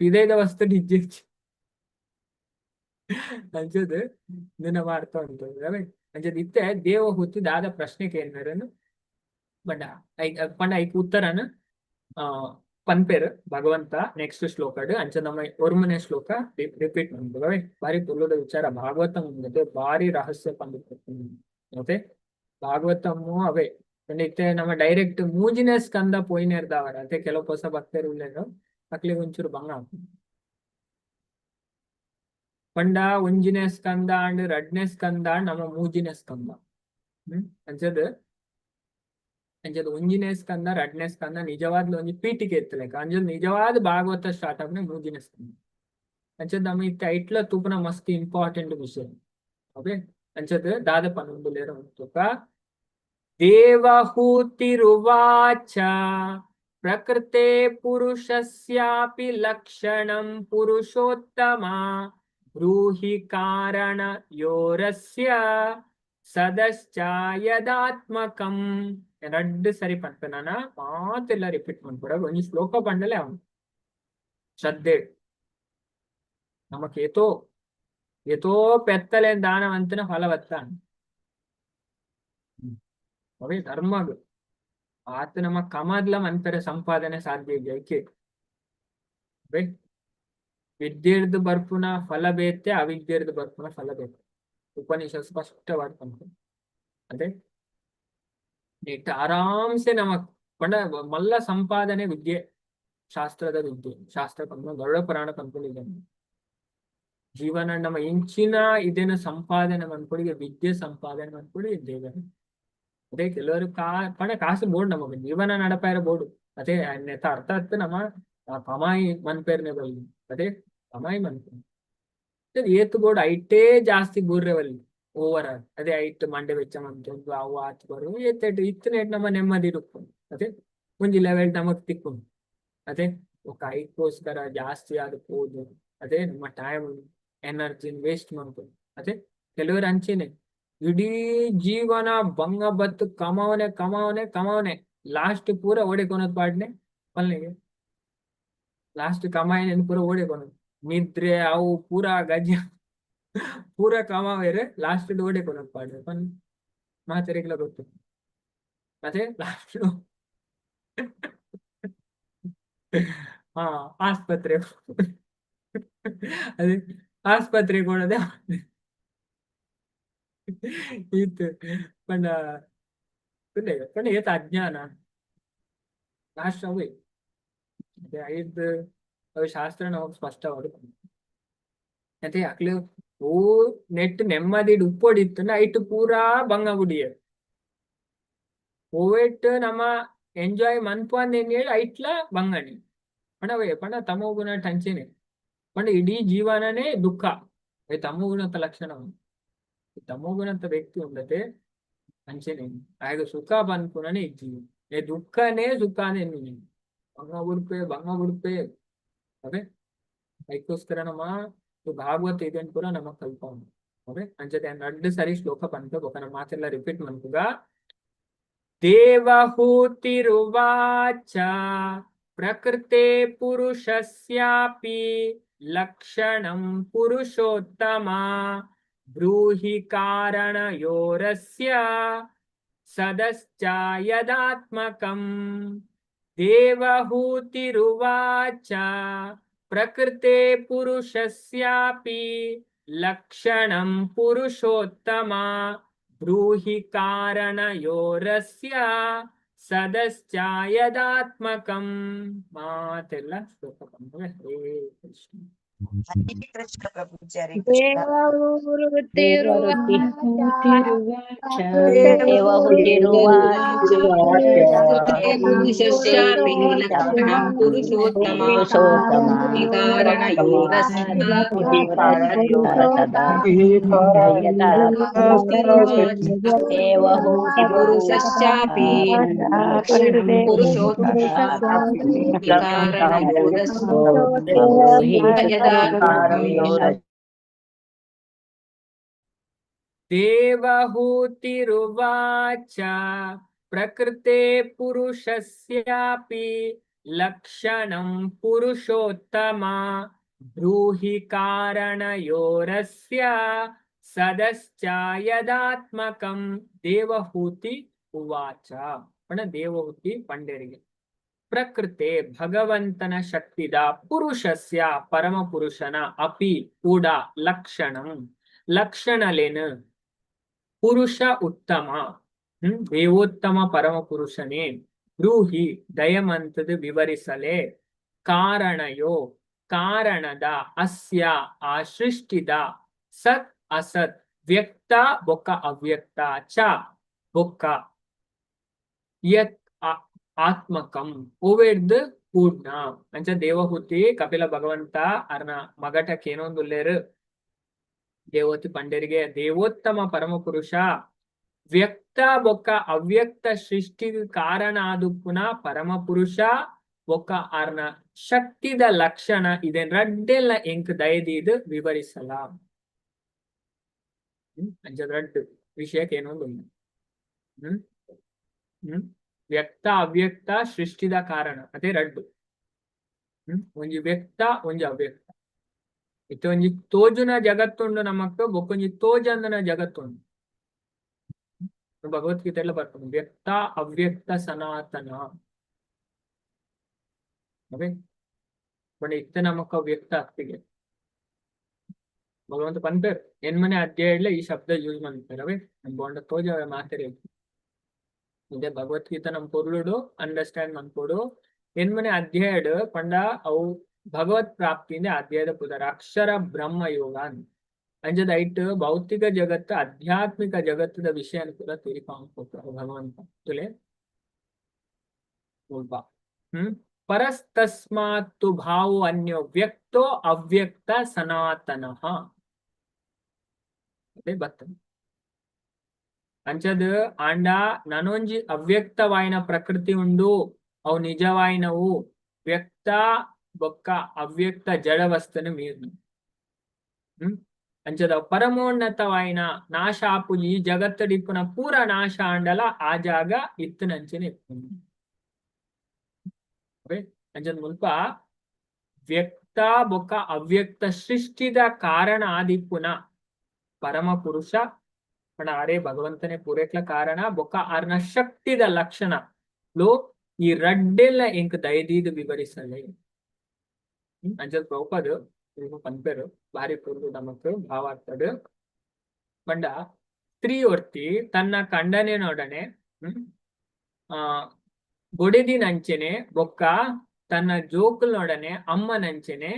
ಪಿದೈದ ವಸ್ತು ನಿಜ ಅಂಚದ ನಿನ್ನ ಮಾಡ್ತಾ ಉಂಟು. ಅಂಚದ ಇತ್ತೆ ದೇವಹೂತಿ ದಾದ ಪ್ರಶ್ನೆ ಕೇಂದ್ರನು ಬಂಡ ಪಂಡ ಐಕ್ ಉತ್ತರನ ಪನ್ಪೆರ್ ಭಗವಂತ ನೆಕ್ಸ್ಟ್ ಶ್ಲೋಕಡ್. ಅಂಚ ನಮ್ಮ ಒರ್ಮನೆ ಶ್ಲೋಕ ರಿಪೀಟ್ ಮನ್ಪುಗವೆ. ಬಾರಿ ತುಲ್ಲುದ ವಿಚಾರ ಭಾಗವತಂ ಉಂದು, ಬಾರಿ ರಹಸ್ಯ ಪಂದ್. ಓಕೆ, ಭಾಗವತಮ್ಮು ಅವೇ ಇತ್ತೆ ನಮ್ಮ ಡೈರೆಕ್ಟ್ ಮೂಜಿನೇ ಸ್ಕಂದ ಪೋಯಿನೆರ್ದಾವರ ಅತೆ ಕೆಲವು ಹೊಸ ಭಕ್ತರು ಉಲ್ಲೇರು, ಅಕ್ಲೆಗ್ ಒಂಚೂರು ಬಂಗ ಆಪುಂಡು. ಪಂಡ ಒಂಜಿನೇ ಸ್ಕಂದ ಅಂಡ್ ರಡ್ನೇ ಸ್ಕಂದ ನಮ್ಮ ಮೂಜಿನೇ ಸ್ಕಂದ. ಅಂಚದ ಅಂಚದ ಒಂಜಿನೇ ಸ್ಕಂದ ರಡ್ನೇ ಸ್ಕಂದ ನಿಜವಾದ್ಲ ಒಂಜಿ ಪೀಠಿಕೆ ಇತ್ತಲೆಕ. ಅಂಚದ ನಿಜವಾದ ಭಾಗವತ ಸ್ಟಾರ್ಟ್ ಆಪ್ನೆ ಮೂಜಿನೇ ಸ್ಕಂದ. ಅಂಚದ ನಮ್ಮ ಇತ್ತೆ ಐಟ್ಲ ತೂಪುನ ಮಸ್ತ್ ಇಂಪಾರ್ಟೆಂಟ್ ವಿಷಯ. ಓಕೆ, ಅಂಚದ ದಾದ ಪನೊಂದುಲ್ಲೆರ್ ತುಕ. ದೇವಹೂತಿರುವಾಚ ಪ್ರಕೃತೆ ಪುರುಷಸ್ಯಾಪಿ ಲಕ್ಷಣಂ ಪುರುಷೋತ್ತಮ ಬ್ರೂಹಿ ಕಾರಣ ಯೋರಸ್ಯ ಸದಶ್ಚಾಯದಾತ್ಮಕಂ. ರಡ್ಡ್ ಸರಿ ಪನ್ಪೆ ನಾನ, ಮಾತೆಲ್ಲ ರಿಪೀಟ್ ಮನ್ಪೊಡ. ಒಂಜಿ ಶ್ಲೋಕ ಪಂಡಲೇ ಅವನು ಶ್ರದ್ಧೆ ನಮಕ್ ಏತೋ ಏತೋ ಪೆತ್ತಲೆ ದಾನವಂತನ ಫಲವತ್ತಾನ್ ಅವೇ ಧರ್ಮಗ್ ಆತ ನಮ್ಮ ಕಮದ್ಲ ಮನ್ಪೆರೆ ಸಂಪಾದನೆ ಸಾಧ್ಯ ಇದೆ ಐಕೆ. ವಿದ್ಯೆರ್ದು ಬರ್ಪುನ ಫಲ ಬೇತೆ, ಅವಿದ್ಯೆರ್ದು ಬರ್ಪುನ ಫಲ ಬೇತೆ. ಉಪನಿಷತ್ ಸ್ಪಷ್ಟವಾದ ಪನ್ಪುಂಡು. ಅದೇ ನೆಟ್ ಆರಾಮ್ಸೆ ನಮಕ್ ಪಂಡ ಮಲ್ಲ ಸಂಪಾದನೆ ವಿದ್ಯೆ, ಶಾಸ್ತ್ರದ ವಿದ್ಯೆ. ಶಾಸ್ತ್ರ ಪನ್ಪುನ ಗರುಡ ಪುರಾಣ ಪನ್ಪುಂಡು. ಜೀವನ ನಮ್ಮ ಇಂಚಿನ ಇದೇನ ಸಂಪಾದನೆ ಮನ್ಪುಡಿಗೆ ವಿದ್ಯೆ ಸಂಪಾದನೆ ಮನ್ಪುಡಿ ದೇವ. ಅದೇ ಕೆಲವರು ಕಾ ಪಂಡ ಕಾಸು ಬೋರ್ಡ್ ನಮಗ್ ಜೀವನ ನಡಪಾಯರ ಬೋರ್ಡು. ಅದೇ ನೆತ ಅರ್ಥ ಆತ್ ನಮ್ಮ ಕಮಾಯಿ ಮನ್ಪೇರ್ನೆ ಬಲ್ಲಿ. ಅದೇ ಕಮಾಯಿ ಮನ್ಪೇರ್ ಏತ್ ಬೋರ್ಡ್ ಐಟೇ ಜಾಸ್ತಿ ಬೂರ್ರೆವಲ್ಲಿ ಓವರ್. ಅದೇ ಐಟ್ ಮಂಡೆ ವೆಚ್ಚ ಮಂತೊಂದು ಅವು ಆತ್ ಬರು ಏತ್ ಇತ್ತನೇಟ್ ನಮ್ಮ ನೆಮ್ಮದಿ ಇರುಪ್ಪುಂಡು. ಅದೇ ಒಂಜಿ ಲೆವೆಲ್ ನಮಕ್ ತಿಕ್ಕುಂಡು. ಅದೇ ఒక ಐಕ್ಕೋಸ್ಕರ ಜಾಸ್ತಿ ಆದ್ ಪೋದು ಅದೇ ನಮ್ಮ ಟೈಮ್ ಎನರ್ಜಿ ವೇಸ್ಟ್ ಮನ್ಪುಂಡು. ಅದೇ ಕೆಲವರು ಅಂಚೆನೆ ಇಡೀ ಜೀವನ ಬಂಗ ಬತ್ತು ಕಮಾವನೆ ಕಮಾವನೆ ಕಮಾವನೆ, ಲಾಸ್ಟ್ ಪೂರ ಓಡಿಕೊನದ್ ಪಾಡ್ನೆ ಪಲ್ಲೆಗೆ. ಲಾಸ್ಟ್ ಕಮಾಯಿನ ಪೂರ ಓಡಿಕೊನದು, ನಿದ್ರೆ ಅವು ಪೂರ ಗಜ ಪೂರ ಕಮಾವೇರೆ, ಲಾಸ್ಟ್ ಓಡಿಕೊನದ್ ಪಾಡ್ನೆ ಪನ್ ಮಾತೆರೆಗ್ಲ ಗೊತ್ತು. ಅದೇ ಲಾಸ್ಟ್ ಹಾ ಆಸ್ಪತ್ರೆ, ಅದೇ ಆಸ್ಪತ್ರೆಗೆ ಕೊಡದೆ ಇತ್ತು. ಪಂಡ ಪಂಡ ಏತ ಅಜ್ಞಾನ ಲಾಸ್ಟ್ ಅವೇ. ಅದೇ ಐದ್ ಅವು ಶಾಸ್ತ್ರ ನಮಗ್ ಸ್ಪಷ್ಟವಾದ. ಅದೇ ಅಕ್ಲು ಓ ನೆಟ್ ನೆಮ್ಮದಿಡ್ ಉಪ್ಪೊಡಿತ್ತುಂಡ ಐಟ್ ಪೂರಾ ಬಂಗ ಬುಡಿಯೆರ್. ಓವೆಟ್ ನಮ ಎಂಜಾಯ್ ಮನ್ಪುವಂದ್ ಹೇಳಿ ಐಟ್ಲ ಬಂಗಣಿ ಪಂಡ ಪಂಡ ತಮೋಗುಣ ಟಂಚೆನೆ ಪಂಡ ಇಡೀ ಜೀವನನೇ ದುಃಖ. ತಮೋಗುಣತ ಲಕ್ಷಣ. ತಮೋಗುಣತ ವ್ಯಕ್ತಿ ಉಂಡತೆ ಅಂಚೆನೆ ಆಯಗ ಸುಖ ಪನ್ಪುನನೆ ಇಜ್ಜಿ, ಏ ದುಃಖನೇ ಸುಖಾನೆ ಎನ್ನುನಿ. ಬಂಗ ಬುಡ್ಪೆ ಬಂಗ ಬುಡ್ಪೆ. ಅವೆ ಅದಕ್ಕೋಸ್ಕರ ನಮ್ಮ ಭಾಗವತ ಇದನ್ ಪೂರ ನಮ ಕಲ್ಪವನು. ಓಕೆ, ಅಂಚತೆ ರಡ್ಡ್ ಸರಿ ಶ್ಲೋಕ ಪನ್ಪೆ ಬೊಕ ನಮ್ಮ ಮಾತೆಲ್ಲ ರಿಪೀಟ್ ಮನ್ಪುಗ. ದೇವಹೂತಿರುವಾಚ ಪ್ರಕೃತೆ ಪುರುಷಸ್ಯಾಪಿ ಲಕ್ಷಣಂ ಪುರುಷೋತ್ತಮ ಬ್ರೂಹಿ ಕಾರಣಯೋರಸ್ಯ ಸದಶ್ಚ ಯದಾತ್ಮಕಂ. ದೇವಹೂತಿರುವಾಚ ಪ್ರಕೃತೆ ಪುರುಷಸ್ಯಾಪಿ ಲಕ್ಷಣಂ ಪುರುಷೋತ್ತಮ ಬ್ರೂಹಿ ಕಾರಣಯೋರಸ್ಯ ಸದಶ್ಚ ಯದಾತ್ಮಕಂ. ಮಾತೆಲ್ಲ ಶ್ಲೋಕ ಪನ್ಪುವೆ. ಹರೇ ಕೃಷ್ಣ. ಹರೇ ಕೃಷ್ಣ ಪ್ರಭುಜಿ, ಹರೇ ಕೃಷ್ಣ. ಪುರುಷಸ್ಯಾಪಿ ಲಕ್ಷಣಂ ಪುರುಷೋತ್ತಮ ಪುರುಷಸ್ಯಾಪಿ ಲಕ್ಷಣಂ ಪುರುಷೋತ್ತಮ ದೇವಹೂತಿರುವಾಚ ಪ್ರಕೃತೆ ಪುರುಷಸ್ಯಾಪಿ ಲಕ್ಷಣಂ ಪುರುಷೋತ್ತಮ ಬ್ರೂಹಿ ಕಾರಣಯೋರಸ್ಯ ಸದಶ್ಚ ಯದಾತ್ಮಕಂ. ದೇವಹೂತಿ ಉವಾಚ ಪಂಡ ದೇವಹೂತಿ ಪಂಡೆರಿಗೆ ಪ್ರಕೃತೆ ಭಗವಂತನ ಶಕ್ತಿದ ಪುರುಷಸ್ಯ ಪರಮ ಪುರುಷನ ಅಪಿ ಕೂಡ ಲಕ್ಷಣಂ ಲಕ್ಷಣಲೇನು ಪುರುಷ ಉತ್ತಮ ದೇವೋತ್ತಮ ಪರಮ ಪುರುಷನೇ ಬ್ರೂಹಿ ದಯಮಂತದ ವಿವರಿಸಲೆ ಕಾರಣಯೋ ಕಾರಣದ ಅಸ್ಯ ಆ ಸೃಷ್ಟಿದ ಸತ್ ಅಸತ್ ವ್ಯಕ್ತ ಬೊಕ್ಕ ಅವ್ಯಕ್ತ ಚ ಬೊಕ್ಕ ಯತ್ ಆತ್ಮಕಂ ಓವೆಡ್ದು ಕೂಡ್ನ. ಅಂಚ ದೇವಹೂತಿ ಕಪಿಲ ಭಗವಂತ ಅರ್ನ ಮಗಟ ಕೇನೊಂದುಲ್ಲೇರು. ದೇವೋತಿ ಪಂಡರಿಗೆ ದೇವೋತ್ತಮ ಪರಮ ಪುರುಷ ವ್ಯಕ್ತ ಬೊಕ್ಕ ಅವ್ಯಕ್ತ ಸೃಷ್ಟಿಗೆ ಕಾರಣ ಆದುಪ್ಪುನ ಪರಮ ಪುರುಷ ಬೊಕ್ಕ ಅರ್ನ ಶಕ್ತಿದ ಲಕ್ಷಣ ಇದನ್ ರಡ್ಡೆಲ್ಲ ಎಂಕ್ ದಯದೀದ್ ವಿವರಿಸಲ. ಅಂಚ ರಡ್ಡ್ ವಿಷಯಕ್ಕೆ ಏನೊಂದು ಹ್ಮ್ ಹ್ಮ್ ವ್ಯಕ್ತ ಅವ್ಯಕ್ತ ಸೃಷ್ಟಿದ ಕಾರಣ ಅದೇ ರಡ್ಡು. ಒಂಜಿ ವ್ಯಕ್ತ ಒಂಜಿ ಅವ್ಯಕ್ತ. ಇತ್ತೆ ಒಂಜಿ ತೋಜುನ ಜಗತ್ತುಂಡು ನಮಕ್ ಬೊಕ್ಕೊಂಜಿ ತೋಜಂದನ ಜಗತ್ತುಂಡು. ಭಗವದ್ಗೀತೆ ಎಲ್ಲ ಬರ್ತದೆ ವ್ಯಕ್ತ ಅವ್ಯಕ್ತ ಸನಾತನ. ಓಕೆ, ಪಂಡ ಇತ್ತೆ ನಮಕ್ ಅವ್ಯಕ್ತ ಅತ್ತಿಗೆ ಭಗವಂತ ಪನ್ಪೇರ್ ಎನ್ಮನೆ ಅಧ್ಯಾಯ ಈ ಶಬ್ದ ಯೂಸ್ ಮನ್ಪೇರ್. ಅವೇ ನಮ್ ಬೋಂಡ ತೋಜವೆ ಮಾತೆರೆ ಇದೆ ಭಗವದ್ಗೀತೆ ನಮ್ ಪೊರ್ಲುಡು ಅಂಡರ್ಸ್ಟ್ಯಾಂಡ್ ಮನ್ಪೊಡು. ಎನ್ಮನೆ ಅಧ್ಯಾಯಡ್ ಪಂಡ ಅವು ಭಗವತ್ ಪ್ರಾಪ್ತಿಯಿಂದ ಅಧ್ಯಾಯದ ಪುದರ್ ಅಕ್ಷರ ಬ್ರಹ್ಮ ಯೋಗ ಅಂಚದ ಐಟ್ ಭೌತಿಕ ಜಗತ್ತು ಆಧ್ಯಾತ್ಮಿಕ ಜಗತ್ತದ ವಿಷಯ ಕೂಡ ತಿರಿಕೊಂಡು ಭಗವಂತ ತುಲೆ ಮುಲ್ಪ. ಪರಸ್ತಸ್ಮಾತ್ತು ಭಾವೋ ಅನ್ಯೋ ವ್ಯಕ್ತೋ ಅವ್ಯಕ್ತ ಸನಾತನಃ ಅದೇ ಬರ್ತದೆ. ಅಂಚದ ಆಂಡ ನನೊಂಜಿ ಅವ್ಯಕ್ತವಾಯಿನ ಪ್ರಕೃತಿ ಉಂಡು ಅವು ನಿಜವಾಯಿನವು ವ್ಯಕ್ತ ಬೊಕ್ಕ ಅವ್ಯಕ್ತ ಜಡ ವಸ್ತುನು ಮೀರ್ನು. ಅಂಚದ ಪರಮೋನ್ನತವಾಯಿನ ನಾಶ ಆಪುಜಿ ಈ ಜಗತ್ತಡಿಪ್ಪುನ ಪೂರ ನಾಶ ಆಂಡಲ ಆ ಜಾಗ ಇತ್ತನಂಚನೆ ಇಪ್ಪುಂಡು. ಅಂಚದ ಮುಲ್ಪ ವ್ಯಕ್ತ ಬೊಕ್ಕ ಅವ್ಯಕ್ತ ಸೃಷ್ಟಿದ ಕಾರಣ ಆದಿಪ್ಪುನ ಪರಮ ಪುರುಷ ಪಂಡ ಆರೇ ಭಗವಂತನೇ ಪೂರೇಕ್ಲ ಕಾರಣ ಬೊಕ್ಕ ಆರ್ನ ಶಕ್ತಿದ ಲಕ್ಷಣ ಲೋ ಈ ರಡ್ಡೆಲ್ಲ ಎಂಕ್ ದಯದೀದ್ ವಿವರಿಸಲೆ. ಅಂಚದ ಪ್ರಭುಪಾದ ಪನ್ಪೆರು ಬಾರಿ ಪೊರ್ಲು ನಮಕ್ ಭಾವಾರ್ಥಡ್. ಪಂಡ ಸ್ತ್ರೀ ಒರ್ತಿ ತನ್ನ ಕಂಡನೆನೊಡನೆ ಆ ಬೊಡೆದಿನಂಚೆನೆ ಬೊಕ್ಕ ತನ್ನ ಜೋಕುಲ್ನೊಡನೆ ಅಮ್ಮನಂಚೆನೆ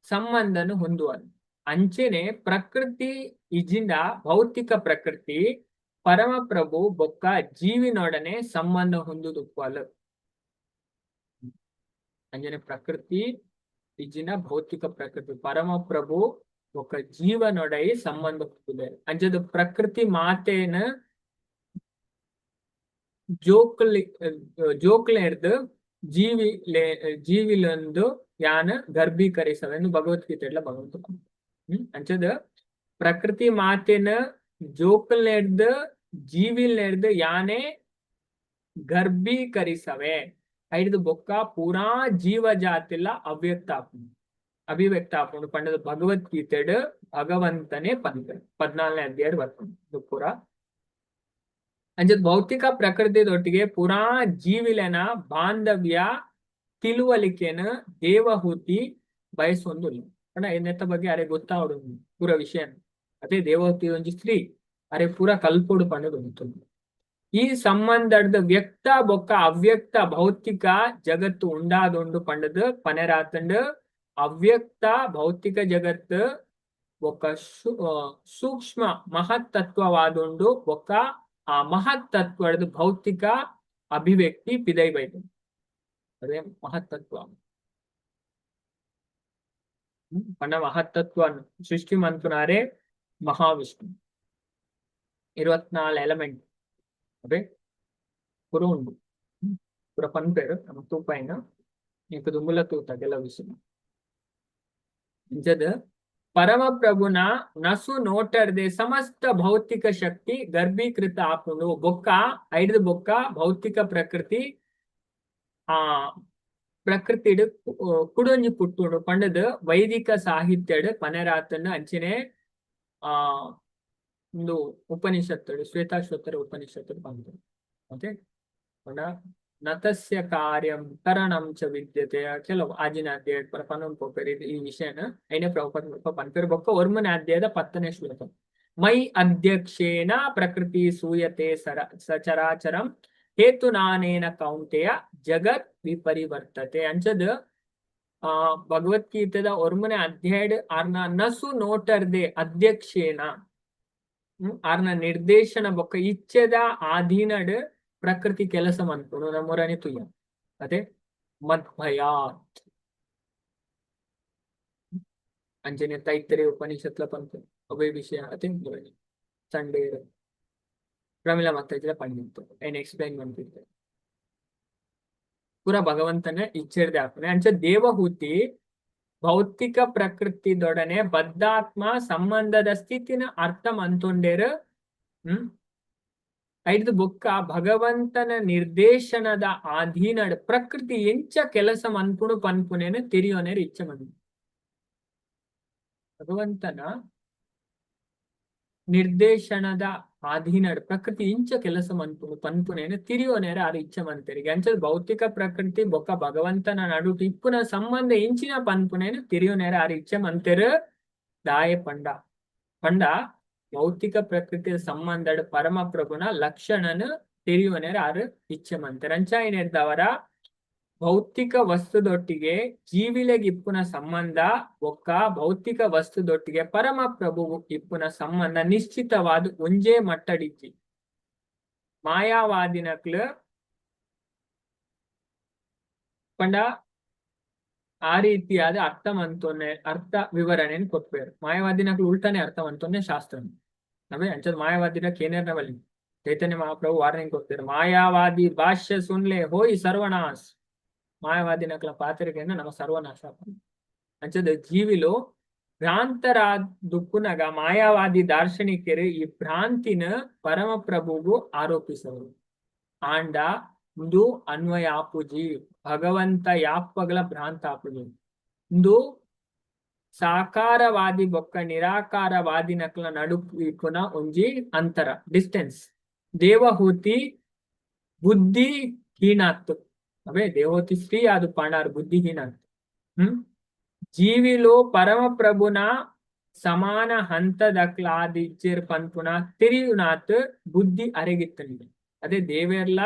ಸಂಬಂಧನು ಹೊಂದುವನು. ಅಂಚೆನೆ ಪ್ರಕೃತಿ ಇಜಿಂಡ ಭೌತಿಕ ಪ್ರಕೃತಿ ಪರಮಪ್ರಭು ಬೊಕ್ಕ ಜೀವಿನೊಡನೆ ಸಂಬಂಧ ಹೊಂದುದುಪ್ಪಲು. ಅಂಜನೆ ಪ್ರಕೃತಿ ಇಜಿನ ಭೌತಿಕ ಪ್ರಕೃತಿ ಪರಮಪ್ರಭು ಬೊಕ್ಕ ಜೀವನೊಡೈ ಸಂಬಂಧ ಹೊಂದುದೆ. ಅಂಚದ ಪ್ರಕೃತಿ ಮಾತೇನ ಜೋಕ್ಲಿ ಜೋಕ್ಲೆರ್ದ್ ಜೀವಿ ಜೀವಿಲೊಂದು ಯಾನ ಗರ್ಭೀಕರಿಸವೆಂದು ಭಗವದ್ಗೀತೆ ಭಗವಂತ. ಅಂಚದ ಪ್ರಕೃತಿ ಮಾತೆನ ಜೋಕಲ್ನೆರ್ದ್ ಜೀವಿಲ್ನೆರ್ದ್ ಯಾನೆ ಗರ್ಭೀಕರಿಸವೆ. ಐಡ್ದು ಬೊಕ್ಕ ಪೂರಾ ಜೀವ ಜಾತಿಲ ಅವ್ಯಕ್ತ ಆಪುಂಡು, ಅಭಿವ್ಯಕ್ತ ಆಪುಂಡು ಪಂಡದ ಭಗವದ್ಗೀತೆಡ್ ಭಗವಂತನೇ ಪನ್ಪೆ. 14ನೇ ಅಧ್ಯಾಯ ಬರ್ಪುಂಡು ಪೂರ. ಅಂಚದ ಭೌತಿಕ ಪ್ರಕೃತಿದೊಟ್ಟಿಗೆ ಪೂರಾ ಜೀವಿಲೆನ ಬಾಂಧವ್ಯ ತಿಳುವಳಿಕೆನ ದೇವಹೂತಿ ಬಯಸೊಂದುಲ್ಲ. ಪಂಡ ನೆತ್ತ ಬಗ್ಗೆ ಅರೆ ಗೊತ್ತಾವಡು ಪೂರ ವಿಷಯ. ಅದೇ ದೇವಹೂತಿ ಒಂಜಿ ಸ್ತ್ರೀ, ಅರೆ ಪೂರ ಕಲ್ಪೊಡು ಪಂಡ ಗೊತ್ತುಂಡು. ಈ ಸಂಬಂಧದ ವ್ಯಕ್ತ ಬೊಕ್ಕ ಅವ್ಯಕ್ತ ಭೌತಿಕ ಜಗತ್ತು ಉಂಡಾದುಂಡು ಪಂಡದು ಪನೆರಾತಂಡು. ಅವ್ಯಕ್ತ ಭೌತಿಕ ಜಗತ್ತು ಬೊಕ್ಕ ಸೂಕ್ಷ್ಮ ಮಹತ್ತತ್ವವಾದುಂಡು, ಬೊಕ್ಕ ಆ ಮಹತ್ತತ್ವದ ಭೌತಿಕ ಅಭಿವ್ಯಕ್ತಿ ಪಿದೈ ಬೈದು. ಅದೇ ಮಹತ್ತತ್ವ ಪಂಡ ಮಹತ್ತತ್ವ ಸೃಷ್ಟಿ ಮನ್ಪುನಾರೆ ಮಹಾವಿಷ್ಣು. 24 ಎಲಿಮೆಂಟ್ ಅವೇ ಪೂರ ಉಂಡು, ಪೂರ ಪನ್ಪೆರ್. ನಮ ತೂಪಾಯಿನ ಇಂಕ್ ದುಂಬುಲ ತೂತ ಕೆಲವು ವಿಷಯ. ಇಂಚದ ಪರಮಪ್ರಭುನ ನಸು ನೋಟರ್ದೆ ಸಮಸ್ತ ಭೌತಿಕ ಶಕ್ತಿ ಗರ್ಭೀಕೃತ ಆಪುಂಡು. ಬೊಕ್ಕ ಐಡ್ದು ಬೊಕ್ಕ ಭೌತಿಕ ಪ್ರಕೃತಿ ಆ ಪ್ರಕೃತಿಡ್ ಕುಡೊಂಜಿ ಪುಟ್ಟುಂಡು ಪಂಡದ್ ವೈದಿಕ ಸಾಹಿತ್ಯಡ್ ಪನೆರಾತನ್. ಅಂಚನೆ ಆ ಒಂದು ಉಪನಿಷತ್ತು, ಶ್ವೇತಾಶ್ವತರ ಉಪನಿಷತ್ತು ಬಂತು. ಓಕೆ, ಪಂಡ ನತಸ್ಯ ಕಾರ್ಯಂ ಕರಣಂ ಚ ವಿದ್ಯತೆ. ಕೆಲವು ಆಜಿನ ಅಧ್ಯಾಯ ಪರ ಪನೊಂದು ಪೋಪೆರ್ ಈ ವಿಷಯನ. ಐನೇ ಪ್ರಭುಪಾದ ಮುಲ್ಪ ಪನ್ಪೆರ್. ಬೊಕ್ಕ ಒರ್ಮನೆ ಅಧ್ಯಾಯದ 10ನೇ ಶ್ಲೋಕ, ಮೈ ಅಧ್ಯಕ್ಷೇನ ಪ್ರಕೃತಿ ಸೂಯತೆ ಸರ ಸಚರಾಚರಂ ಹೇತುನಾನೇನ ಕೌಂತೆಯ ಜಗತ್ ವಿಪರಿವರ್ತತೆ. ಅಂಚದ ಆ ಭಗವದ್ಗೀತೆದ ಒರ್ಮನೆ ಅಧ್ಯಾಯಡ್ ಆರ್ನ ನಸು ನೋಟರ್ದೆ ಅಧ್ಯಕ್ಷೇನ, ಆರ್ನ ನಿರ್ದೇಶನ ಬೊಕ್ಕ ಇಚ್ಛೆದ ಆಧೀನಡ್ ಪ್ರಕೃತಿ ಕೆಲಸ ಮನ್ಪುಂಡು ನಮ್ಮೂರನಿ ತುಯ್ಯ. ಅದೇ ಮದ್ಭಯಾತ್. ಅಂಚನೆ ತೈತ್ತರಿ ಉಪನಿಷತ್ಲ ಪನ್ಪು ಅವೇ ವಿಷಯ. ಅದೇ ಸಂಡೇ ಪ್ರಮಿಳ ಮಾತಾಜಿಲ ಪಂಡಿತ್ತು, ಏನ್ ಎಕ್ಸ್ಪ್ಲೈನ್ ಮಾಡ್ತಿದ್ದೆ. ಪೂರ ಭಗವಂತನ ಇಚ್ಛೆರ್ದೆ ಆಪುನೆ. ಅಂಚ ದೇವಹೂತಿ ಭೌತಿಕ ಪ್ರಕೃತಿದೊಡನೆ ಬದ್ಧಾತ್ಮ ಸಂಬಂಧದ ಸ್ಥಿತಿನ ಅರ್ಥ ಮಂತೊಂಡೇರು. ಐದು ಬೊಕ್ಕ ಭಗವಂತನ ನಿರ್ದೇಶನದ ಆಧೀನಡ್ ಪ್ರಕೃತಿ ಎಂಚ ಕೆಲಸ ಮನ್ಪುಣು ಪನ್ಪುನೇನು ತೆರಿಯೋನೇರು ಇಚ್ಛೆ ಮಂದು. ಭಗವಂತನ ನಿರ್ದೇಶನದ ಆಧೀನಡ್ ಪ್ರಕೃತಿ ಇಂಚ ಕೆಲಸ ಮನ್ಪುಣು ಪನ್ಪುನೇನು ತಿರಿಯೋನೇರ ಆರು ಇಚ್ಛೆ ಮಂತೆರಿಗೆ. ಅಂಚ ಭೌತಿಕ ಪ್ರಕೃತಿ ಬೊಕ್ಕ ಭಗವಂತನ ನಡುಟು ಇಪ್ಪುನ ಸಂಬಂಧ ಇಂಚಿನ ಪನ್ಪುನೇನು ತಿರಿಯೋನೇರ ಆರು ಇಚ್ಛೆ ಮಂತೆರು. ದಾಯ ಪಂಡ ಪಂಡ ಭೌತಿಕ ಪ್ರಕೃತಿಯ ಸಂಬಂಧಡ್ ಪರಮಪ್ರಭುನ ಲಕ್ಷಣನ ತೆರಿಯುವನೇರ ಆರು ಇಚ್ಛೆ ಮಂತೆರ್. ಅಂಚ ಭೌತಿಕ ವಸ್ತುದೊಟ್ಟಿಗೆ ಜೀವಿಲೆಗ್ ಇಪ್ಪುನ ಸಂಬಂಧ ಬೊಕ್ಕ ಭೌತಿಕ ವಸ್ತುದೊಟ್ಟಿಗೆ ಪರಮಪ್ರಭು ಇಪ್ಪುನ ಸಂಬಂಧ ನಿಶ್ಚಿತವಾದ ಒಂಜೇ ಮಟ್ಟಡಿಜ್ಜಿ. ಮಾಯಾವಾದಿನಕ್ಲು ಪಂಡ ಆ ರೀತಿಯಾದ ಅರ್ಥ ಮಂತೊನ್ನೆ ಅರ್ಥ ವಿವರಣೆನ್ ಕೊಟ್ಪೇರು. ಮಾಯವಾದಿನಕ್ಲು ಉಲ್ಟಾನೆ ಅರ್ಥ ಮಂತೊನ್ನೆ ಶಾಸ್ತ್ರ ಅವೇ. ಅಂಚದ ಮಾಯವಾದಿನ ಕೇನೇರ್ನ ಬಲಿ ಚೈತನ್ಯ ಮಹಾಪ್ರಭು ವಾರ್ನಿಂಗ್ ಕೊಡ್ತಾರೆ, ಮಾಯಾವಾದಿ ಭಾಷ್ಯ ಸುನ್ಲೆ ಹೋಯ್ ಸರ್ವನಾಶ್. ಮಾಯವಾದಿನಕ್ಲ ಪಾತ್ರಿಕೆಯಿಂದ ನಮ್ಮ ಸರ್ವನಾಶ. ಅಂಚದ ಜೀವಿಲು ಭ್ರಾಂತರಾದುಪ್ಪುನಗ ಮಾಯಾವಾದಿ ದಾರ್ಶನಿಕರು ಈ ಭ್ರಾಂತಿನ ಪರಮಪ್ರಭುಗು ಆರೋಪಿಸವರು. ಆಂಡ ಇಂದು ಅನ್ವಯ ಆಪುಜಿ, ಭಗವಂತ ಯಾಪಗಲ ಭ್ರಾಂತ ಆಪುಜಿ. ಇಂದು ಸಾಕಾರವಾದಿ ಬೊಕ್ಕ ನಿರಾಕಾರವಾದಿ ನಕ್ಲ ನಡುಪು ಇಪ್ಪುನ ಒಂಜಿ ಅಂತರ, ಡಿಸ್ಟೆನ್ಸ್. ದೇವಹೂತಿ ಬುದ್ಧಿ ಹೀನಾತ್ತು. ಅವೇ ದೇವಹೂತಿ ಸ್ತ್ರೀ ಅದು ಪಾಂಡಾರ್ ಬುದ್ಧಿಹೀನಾತ್ತು. ಜೀವಿಲು ಪರಮಪ್ರಭುನ ಸಮಾನ ಹಂತದಕ್ಲಾದಿಜ್ಜೆರ್ ಪನ್ಪುನ ತೆರಿಯುನಾತ್ ಬುದ್ಧಿ ಅರೆಗಿತ್ತಂಡೆ. ಅದೇ ದೇವೆರ್ಲ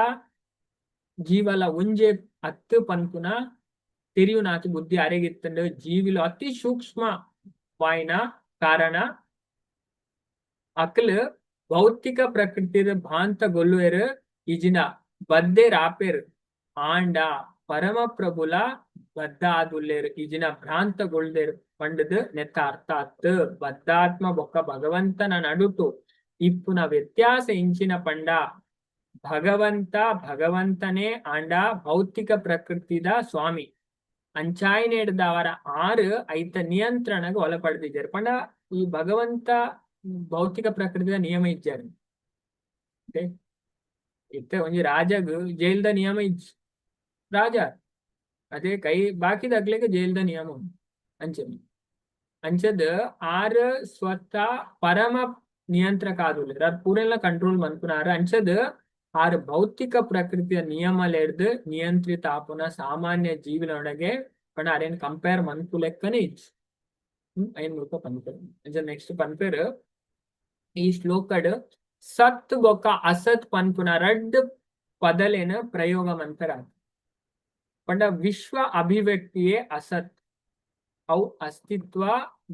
ಜೀವಲ ಒಂಜೆ ಅತ್ತು ಪನ್ಪುನ ತೆರಿಯುನಾತ್ ಬುದ್ಧಿ ಅರೆಗಿತ್ತಂಡು. ಜೀವಿಲು ಅತಿ ಸೂಕ್ಷ್ಮ ವಾಯಿನ ಕಾರಣ ಅಕ್ಲ್ ಭೌತಿಕ ಪ್ರಕೃತಿದ ಭಾಂತ ಗೊಲ್ಲುವೆರ್ ಇಜಿನ ಬದ್ದೇರ್ ಆಪೇರ್ ಆಂಡ ಪರಮ ಪ್ರಭುಲ ಬದ್ಧ ಆದುಲ್ಲೇರ್ ಇಜಿನ ಭ್ರಾಂತ ಗೊಳ್ದೇರ್ ಪಂಡದ್ ನೆತ್ತ ಅರ್ಥ ಅತ್. ಬದ್ಧಾತ್ಮ ಬೊಕ್ಕ ಭಗವಂತನ ನಡುಟು ಇಪ್ಪುನ ವ್ಯತ್ಯಾಸ ಇಂಚಿನ ಪಂಡ ಭಗವಂತ ಭಗವಂತನೇ ಆಂಡ ಭೌತಿಕ ಪ್ರಕೃತಿದ ಸ್ವಾಮಿ ಅಂಚಾಯಿನೆಡ್ದ್ ಅವರ ಆರು ಐತ ನಿಯಂತ್ರಣಗ್ ಒಳಪಡ್ದಿದ್ದಾರೆ. ಪಂಡ ಈ ಭಗವಂತ ಭೌತಿಕ ಪ್ರಕೃತಿದ ನಿಯಮ ಇಜ್ಜಾರ್. ಇತ್ತೆ ಒಂಜಿ ರಾಜಗ್ ಜೈಲ್ದ ನಿಯಮ ಇಜ್ಜಿ, ರಾಜ ಅದೇ ಕೈ ಬಾಕಿದಕ್ಲೆಗ್ ಜೈಲ್ದ ನಿಯಮ ಉಂಡು. ಅಂಚನೆ ಅಂಚದ್ ಆರ್ ಸ್ವತಃ ಪರಮ ನಿಯಂತ್ರಕ ಆದುಲ್ಲೆರ್, ಆರ್ ಪೂರೆಲ್ಲ ಕಂಟ್ರೋಲ್ ಮನ್ಪುನಾರ್. ಅಂಚದ್ ಆರ್ ಭೌತಿಕ ಪ್ರಕೃತಿಯ ನಿಯಮಲೆಡ್ದ್ ನಿಯಂತ್ರಿತ ಆಪುನ ಸಾಮಾನ್ಯ ಜೀವಿನೊಳಗೆ ಪಂಡ ಅರೇನ್ ಕಂಪೇರ್ ಮನ್ಪುಲೆಕ್ಕನೆ ಇಜ್ಜಿ. ಐನ್ ಮುಲ್ಪ ಪನ್ಪೆರ್. ಅಂಚ ನೆಕ್ಸ್ಟ್ ಪನ್ಪೆರ್, ಈ ಶ್ಲೋಕಡ್ ಸತ್ ಬೊಕ್ಕ ಅಸತ್ ಪನ್ಪುನ ರಡ್ಡ್ ಪದಲೆನ್ ಪ್ರಯೋಗ ಮನ್ಪೆರ. ಪಂಡ ವಿಶ್ವ ಅಭಿವ್ಯಕ್ತಿಯೇ ಅಸತ್, ಅವು ಅಸ್ತಿತ್ವ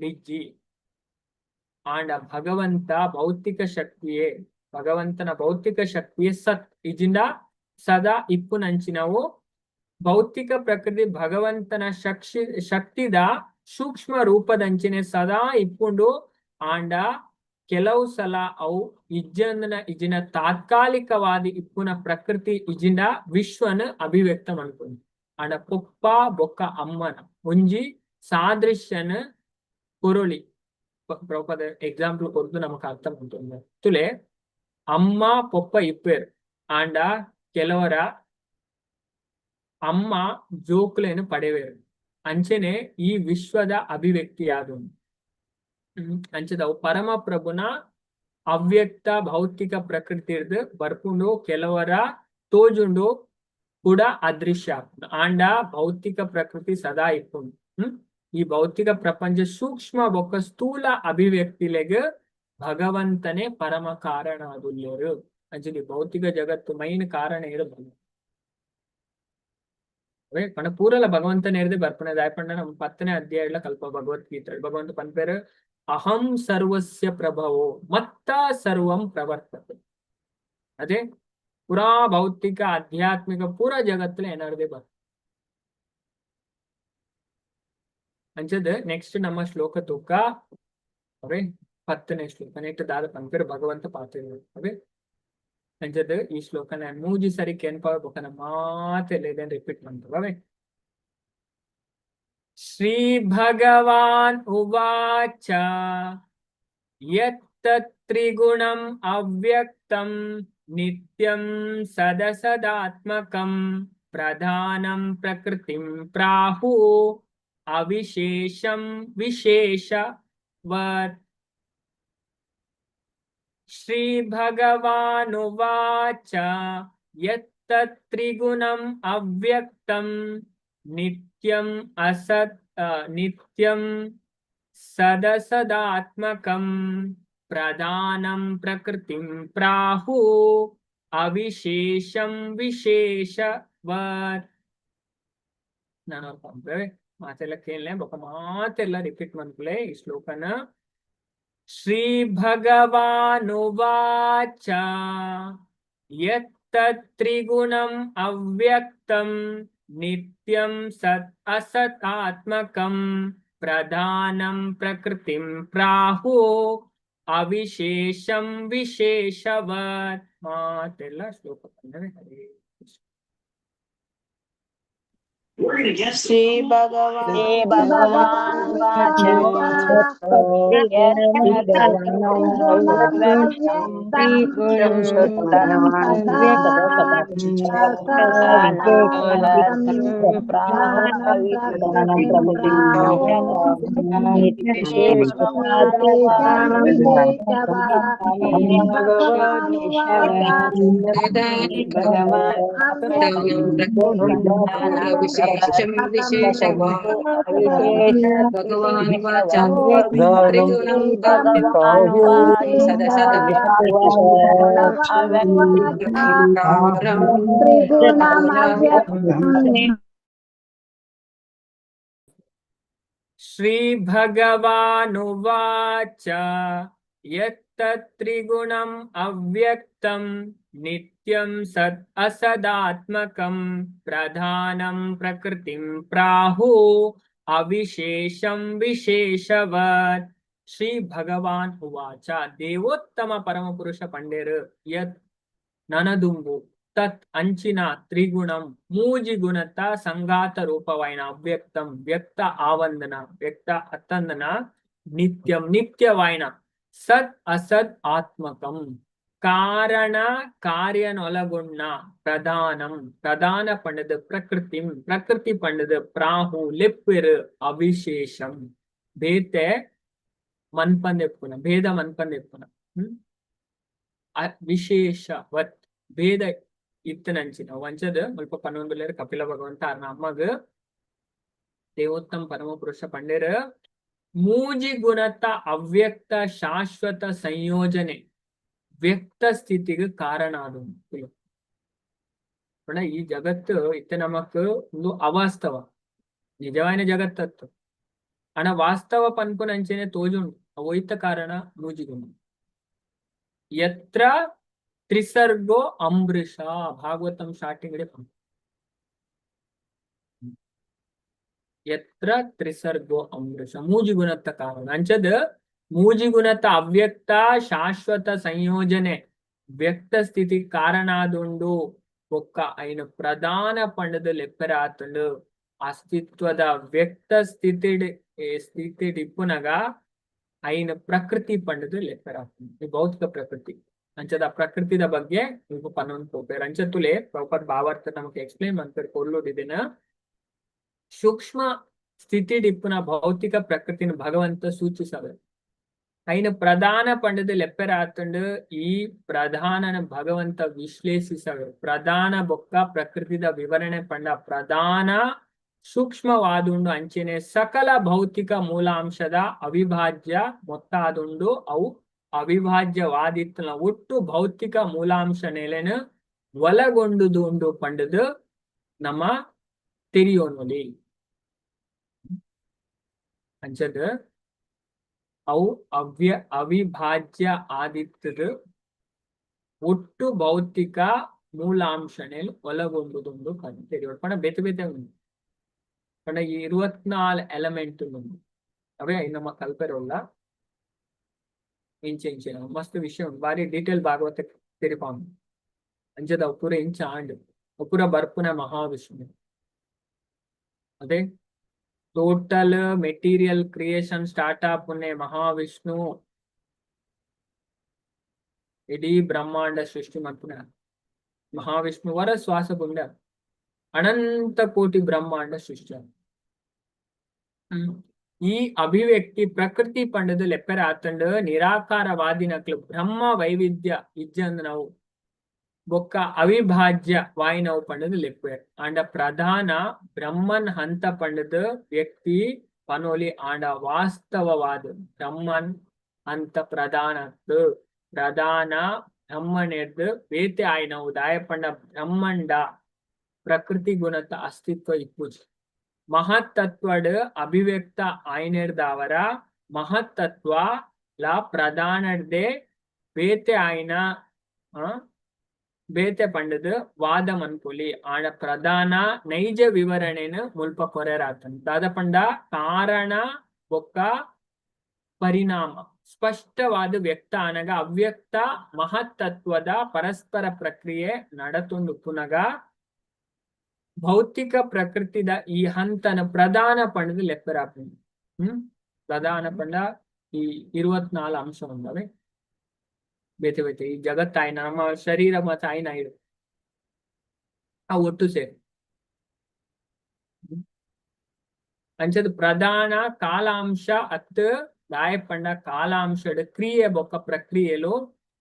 ಡಿಜ್ಜಿ. ಆಂಡ ಭಗವಂತ ಭೌತಿಕ ಶಕ್ತಿಯೇ, ಭಗವಂತನ ಭೌತಿಕ ಶಕ್ತಿಯೇ ಸತ್ ಇಜಿಂದ ಸದಾ ಇಪ್ಪುನಂಚಿನವು. ಭೌತಿಕ ಪ್ರಕೃತಿ ಭಗವಂತನ ಶಕ್ತಿದ ಸೂಕ್ಷ್ಮ ರೂಪದಂಚಿನೆ ಸದಾ ಇಪ್ಪುಂಡು. ಆಂಡ ಕೆಲವು ಸಲ ಅವು ಇಜ್ಜಂದನ ಇಜಿನ ತಾತ್ಕಾಲಿಕವಾದ ಇಪ್ಪುನ ಪ್ರಕೃತಿ ಇಜಿಂದ ವಿಶ್ವನ ಅಭಿವ್ಯಕ್ತ ಮನ್ಪುಂಡು. ಆಂಡ ಪೊಪ್ಪ ಬೊಕ್ಕ ಅಮ್ಮನ ಒಂಜಿ ಸಾದೃಶ್ಯನ ಕೊರೊಳಿ ಪ್ರಭುಪಾದ ಎಕ್ಸಾಂಪಲ್ ಕೊರ್ದು ನಮಕ್ ಅರ್ಥ ಉಂಟು. ತುಲೆ ಅಮ್ಮ ಪೊಪ್ಪ ಇಪ್ಪೇರ್, ಆಂಡ ಕೆಲವರ ಅಮ್ಮ ಜೋಕುಲೆನ್ ಪಡೆವೇರು. ಅಂಚನೆ ಈ ವಿಶ್ವದ ಅಭಿವ್ಯಕ್ತಿಯಾದ ಅಂಚದವು ಪರಮ ಪ್ರಭುನ ಅವ್ಯಕ್ತ ಭೌತಿಕ ಪ್ರಕೃತಿರ್ದ್ ಬರ್ಪುಂಡು, ಕೆಲವರ ತೋಜುಂಡು ಕೂಡ ಅದೃಶ್ಯ. ಆಂಡ ಭೌತಿಕ ಪ್ರಕೃತಿ ಸದಾ ಇಪ್ಪುಂಡು. ಈ ಭೌತಿಕ ಪ್ರಪಂಚ ಸೂಕ್ಷ್ಮ ಬೊಕ್ಕ ಸ್ಥೂಲ ಅಭಿವ್ಯಕ್ತಿಲೆಗ್ ಭಗವಂತನೇ ಪರಮ ಕಾರಣ ಆದುಲ್ಲೇರು. ಅಂಚನೆ ಭೌತಿಕ ಜಗತ್ತು ಮೈನ್ ಕಾರಣ ಇರು ಭಗವಂತ. ಪಂಡ ಪೂರಲ ಭಗವಂತನೇ ಬರ್ಪುನೆ. ದಾಯೆ ಪಂಡ ನಮ್ಮ 10ನೇ ಅಧ್ಯಾಯ ಕಲ್ಪ ಭಗವದ್ಗೀತೆ ಭಗವಂತ ಪನ್ಪೇರು, ಅಹಂ ಸರ್ವಸ್ಯ ಪ್ರಭವೋ ಮತ್ತ ಸರ್ವಂ ಪ್ರವರ್ತತೆ. ಅದೇ ಪುರಾ ಭೌತಿಕ ಆಧ್ಯಾತ್ಮಿಕ ಪೂರಾ ಜಗತ್ತುಲ ಎನರ್ದೇ ಬರ್ ಅಂಚದ. ನೆಕ್ಸ್ಟ್ ನಮ್ಮ ಶ್ಲೋಕ ತೂಕ ಅವೇ 10ನೇ ಶ್ಲೋಕ ನೆಟ್ ದಾದ ಪನ್ಪೇರು ಭಗವಂತ ಪಾತ್ರ ಅವೇ. ಅಂಚದ ಈ ಶ್ಲೋಕನ ಮೂಜಿ ಸರಿ ಕೆನ್ಪ ಬೊಕ್ಕ ಮಾತೆಲ್ಲ ಇದನ್ನ ರಿಪೀಟ್ ಮಾಡ್ತವೆ ಅವೇ. ಶ್ರೀ ಭಗವಾನ್ ಉವಾಚ ಯತ್ತತ್ ತ್ರಿಗುಣಂ ಅವ್ಯಕ್ತಂ ನಿತ್ಯಂ ಸದಸದಾತ್ಮಕಂ ಪ್ರಧಾನಂ ಪ್ರಕೃತಿಂ ಪ್ರಾಹು ಅವಿಶೇಷಂ ವಿಶೇಷವತ್. ಶ್ರೀ ಭಗವಾನುವಾಚ ಯತ್ತತ್ ತ್ರಿಗುಣಂ ಅವ್ಯಕ್ತಂ ನಿತ್ಯಂ ಅಸತ್ ನಿತ್ಯಂ ಸದಸದಾತ್ಮಕಂ ಪ್ರಧಾನಂ ಪ್ರಕೃತಿಂ ಪ್ರಾಹು ಅವಿಶೇಷಂ ವಿಶೇಷವತ್. ನಾನು ಮಾತೆಲ್ಲ ಕೇಳಲೆ ಬೊಕ್ಕ ಮಾತೆಲ್ಲ ರಿಪೀಟ್ ಮನ್ಪುಲೆ ಈ ಶ್ಲೋಕನ. ಶ್ರೀ ಭಗವಾನುವಾಚ ಯತ್ತತ್ ತ್ರಿಗುಣಂ ಅವ್ಯಕ್ತಂ ನಿತ್ಯಂ ಸತ್ ಅಸತಾತ್ಮಕಂ ಪ್ರಧಾನಂ ಪ್ರಕೃತಿಂ ಪ್ರಾಹು ಅವಿಶೇಷಂ ವಿಶೇಷವತ್. ಮಾತೆಲ್ಲ ಶ್ಲೋಕ ಬಂದರೆ. ಹರೇ ಕೃಷ್ಣ. ಶ್ರೀ ಭಗವಾನ್ ಭಗವಾನುವಾಚ ವಿಶೇಷಂ ವಿಶೇಷವಾನ್ ಭಗವಾನ್ ವಾಚ ತ್ರಿಗುಣಂ ಶ್ರೀ ಭಗವಾನುವಾಚ ಯತ್ತತ್ ತ್ರಿಗುಣಂ ಅವ್ಯಕ್ತಂ ನಿತ್ಯಂ ಸತ್ ಅಸದಾತ್ಮಕಂ ಪ್ರಧಾನಂ ಪ್ರಕೃತಿಂ ಪ್ರಾಹು ಅವಿಶೇಷಂ ವಿಶೇಷವತ್. ಶ್ರೀ ಭಗವಾನ್ ಉವಾಚ, ದೇವೋತ್ತಮ ಪರಮಪುರುಷ ಪಂಡೇರು, ಯತ್ ನನದುಂಬು, ತತ್ ಅಂಚಿನ, ತ್ರಿಗುಣಂ ಮೂಜಿ ಗುಣತ ಸಂಘಾತ ರೂಪವಾಯಿನ, ಅವ್ಯಕ್ತಂ ವ್ಯಕ್ತ ಆವಂದನ ವ್ಯಕ್ತ ಅತ್ತಂದನ, ನಿತ್ಯಂ ನಿತ್ಯವಾಯಿನ, ಸತ್ ಅಸತ್ ಆತ್ಮಕಂ ಕಾರಣ ಕಾರ್ಯನೊಲಗುಣ್ಣ, ಪ್ರಧಾನಂ ಪ್ರಧಾನ ಪಂಡದು, ಪ್ರಕೃತಿ ಪ್ರಕೃತಿ ಪಂಡದು, ಪ್ರಾಹು ಲೆಪ್ಪಿರು, ಅವಿಶೇಷಂ ಬೇತೆ ಮನ್ಪಂದೆಪ್ಪುನ ಭೇದ ಮನ್ಪಂದೆಪ್ಪುನ ವಿಶೇಷವತ್ ಭೇದ ಇತ್ತನಂಚಿನ ವಂಚದ ಮುಲ್ಪ ಪನ್ನೊಂದುಲ್ಲೇರ್ ಕಪಿಲ ಭಗವಂತ ಅರ್ನ ಅಮ್ಮಗ್. ದೇವೋತ್ತಮ ಪರಮ ಪುರುಷ ಪಂಡೇರ್, ಮೂಜಿ ಗುಣತ ಅವ್ಯಕ್ತ ಶಾಶ್ವತ ಸಂಯೋಜನೆ ವ್ಯಕ್ತ ಸ್ಥಿತಿಗೆ ಕಾರಣ ಅದು. ಈ ಜಗತ್ತು ಇತ್ತೆ ನಮಕ್ ಒಂದು ಅವಾಸ್ತವ, ನಿಜವಾದ ಜಗತ್ತತ್ತು ಅಣ ವಾಸ್ತವ ಪನ್ಪುನಂಚನೆ ತೋಜುಂಡು. ಅವೈತ ಕಾರಣ ಮೂಜಿ ಗುಣ. ಯತ್ರ ತ್ರಿಸರ್ಗೋ ಅಮೃಷ, ಭಾಗವತಂ ಸ್ಟಾರ್ಟಿಂಗ್ ಯತ್ರ ತ್ರಿಸರ್ಗೋ ಅಮೃಷ, ಮೂಜಿ ಗುಣತ್ತ ಕಾರಣ ಅಂಚದ ಮೂಜಿ ಗುಣತ ಅವ್ಯಕ್ತ ಶಾಶ್ವತ ಸಂಯೋಜನೆ ವ್ಯಕ್ತ ಸ್ಥಿತಿ ಕಾರಣ ಆದುಂಡು. ಬೊಕ್ಕ ಐನ ಪ್ರಧಾನ ಪಂಡದ ಲೆಪ್ಪೆರಾತುಂಡು. ಅಸ್ತಿತ್ವದ ವ್ಯಕ್ತ ಸ್ಥಿತಿ ಸ್ಥಿತಿ ಇಪ್ಪುನಗ ಐನ ಪ್ರಕೃತಿ ಪಂಡದು ಲೆಪ್ಪೆರಾತುಂಡು, ಈ ಭೌತಿಕ ಪ್ರಕೃತಿ. ಅಂಚದ ಪ್ರಕೃತಿದ ಬಗ್ಗೆ ಮುಲ್ಪ ಪನೊಂದು ಪೋಪೆರ್. ಅಂಚ ತುಲೆ ಪ್ರಭುಪಾದ ಭಾವಾರ್ಥ ನಮಕ್ ಎಕ್ಸ್ಪ್ಲೈನ್ ಮನ್ಪೆರ್ ಕೊರ್ಲುಡಿದಿನ. ಸೂಕ್ಷ್ಮ ಸ್ಥಿತಿ ಇಪ್ಪುನ ಭೌತಿಕ ಪ್ರಕೃತಿನ ಭಗವಂತ ಸೂಚಿಸವೆ. ಐನ ಪ್ರಧಾನ ಪಂಡದ ಲೆಪ್ಪೆರಾತುಂಡು. ಈ ಪ್ರಧಾನನ ಭಗವಂತ ವಿಶ್ಲೇಷಿಸವೆ. ಪ್ರಧಾನ ಬೊಕ್ಕ ಪ್ರಕೃತಿದ ವಿವರಣೆ ಪಂಡ ಪ್ರಧಾನ ಸೂಕ್ಷ್ಮವಾದುಂಡು, ಅಂಚೆನೆ ಸಕಲ ಭೌತಿಕ ಮೂಲಾಂಶದ ಅವಿಭಾಜ್ಯ ಮೊತ್ತಾದುಂಡು. ಅವು ಅವಿಭಾಜ್ಯವಾದಿತ್ತನ ಒಟ್ಟು ಭೌತಿಕ ಮೂಲಾಂಶ ನೆಲೆನು ಒಲಗೊಂಡುದು ಉಂಡು ಪಂಡದು ನಮ್ಮ ತೆರಿಯೋನೊಲಿ. ಅಂಚದ ಅವು ಅವಿಭಾಜ್ಯ ಆದಿತ್ತದು ಒಟ್ಟು ಭೌತಿಕ ಮೂಲಾಂಶನೆಲ್ ಒಳಗೊಂಡುದುಂಡು ಪಂದ್ ತೆರಿಯೋಡು. ಪಂಡ ಬೇತೆ ಬೇತೆ ಉಂಡು. ಪಂಡ ಈ 24 ಎಲಿಮೆಂಟ್ ಉಂಡು. ಅವೇ ನಮ್ಮ ಕಲ್ಪೆರೋಲ್ಲ ಇಂಚ ಇಂಚಿನ ಮಸ್ತ್ ವಿಷಯ ಉಂಡು. ಬಾರಿ ಡೀಟೇಲ್ ಭಾಗವತ ತೆರಿಪಾಂಡು. ಅಂಚದ ಅವು ಪೂರ ಇಂಚ ಆಂಡ್ ಅವು ಪೂರ ಬರ್ಪುನ ಮಹಾವಿಷ್ಣು. ಅದೇ ಟೋಟಲ್ ಮೆಟೀರಿಯಲ್ ಕ್ರಿಯೇಷನ್ ಸ್ಟಾರ್ಟ್ ಆಪುನೆ ಮಹಾವಿಷ್ಣು. ಇಡೀ ಬ್ರಹ್ಮಾಂಡ ಸೃಷ್ಟಿ ಮಲ್ಪುನ ಮಹಾವಿಷ್ಣು. ವರ ಶ್ವಾಸ ಗುಂಡ ಅನಂತ ಕೋಟಿ ಬ್ರಹ್ಮಾಂಡ ಸೃಷ್ಟಿ. ಈ ಅಭಿವ್ಯಕ್ತಿ ಪ್ರಕೃತಿ ಪಂಡದ ಲೆಪ್ಪೆರ ಆತಂಡ್. ನಿರಾಕಾರವಾದಿನಕ್ಲು ಬ್ರಹ್ಮ ವೈವಿಧ್ಯ ಇಜ್ಜಂದ್ ನಾವು ಬೊಕ್ಕ ಅವಿಭಾಜ್ಯ ವಾಯಿನವು ಪಂಡದ ಲೆಪ್ಪೆರ್. ಆಂಡ ಪ್ರಧಾನ ಬ್ರಹ್ಮನ್ ಹಂತ ಪಂಡದ ವ್ಯಕ್ತಿ ಪನೋಲಿ. ಆಂಡ ವಾಸ್ತವವಾದ ಬ್ರಹ್ಮನ್ ಹಂತ ಪ್ರಧಾನತ್ತು ಪ್ರಧಾನ ಬ್ರಹ್ಮನೆರ್ದ್ ಬೇತೆ ಆಯ್ನವು. ದಾಯಪಂಡ ಬ್ರಹ್ಮಂಡ ಪ್ರಕೃತಿ ಗುಣತ ಅಸ್ತಿತ್ವ ಇಪ್ಪುಜಿ. ಮಹತ್ತತ್ವಡ್ ಅಭಿವ್ಯಕ್ತ ಆಯ್ನೆರ್ದಾವರ ಮಹತ್ತತ್ವ ಲ ಪ್ರಧಾನಡ್ದೆ ಬೇತೆ ಆಯ್ನ ಬೇತೆ ಪಂಡದು ವಾದ ಮನ್ಪೊಲಿ. ಆಂಡ ಪ್ರಧಾನ ನೈಜ ವಿವರಣೆನ ಮುಲ್ಪ ಕೊರೆರಾತನ್. ದಾದ ಪಂಡ ಕಾರಣ ಬೊಕ್ಕ ಪರಿಣಾಮ ಸ್ಪಷ್ಟವಾದ ವ್ಯಕ್ತ ಆನಗ ಅವ್ಯಕ್ತ ಮಹತ್ತತ್ವದ ಪರಸ್ಪರ ಪ್ರಕ್ರಿಯೆ ನಡತೊಂದು ಪುನಗ ಭೌತಿಕ ಪ್ರಕೃತಿದ ಈ ಹಂತನ ಪ್ರಧಾನ ಪಂಡದು ಲೆಪ್ಪೆರಾಪುಂಡು. ಪ್ರಧಾನ ಪಂಡ ಈ 24 ಅಂಶ ಉಂಡವೆ ಬೇತೆ ಬೇತೆ. ಈ ಜಗತ್ತಾಯ್ನ ನಮ್ಮ ಶರೀರ ಮತ್ತು ಆಯ್ನ ಇಡು ಆ ಒಟ್ಟು ಸೇರಿ ಅಂಚದ ಪ್ರಧಾನ ಕಾಲಾಂಶ ಅತ್. ದಾಯ ಪಂಡ ಕಾಲಾಂಶಡ್ ಕ್ರಿಯೆ ಬೊಕ್ಕ ಪ್ರಕ್ರಿಯೆಲು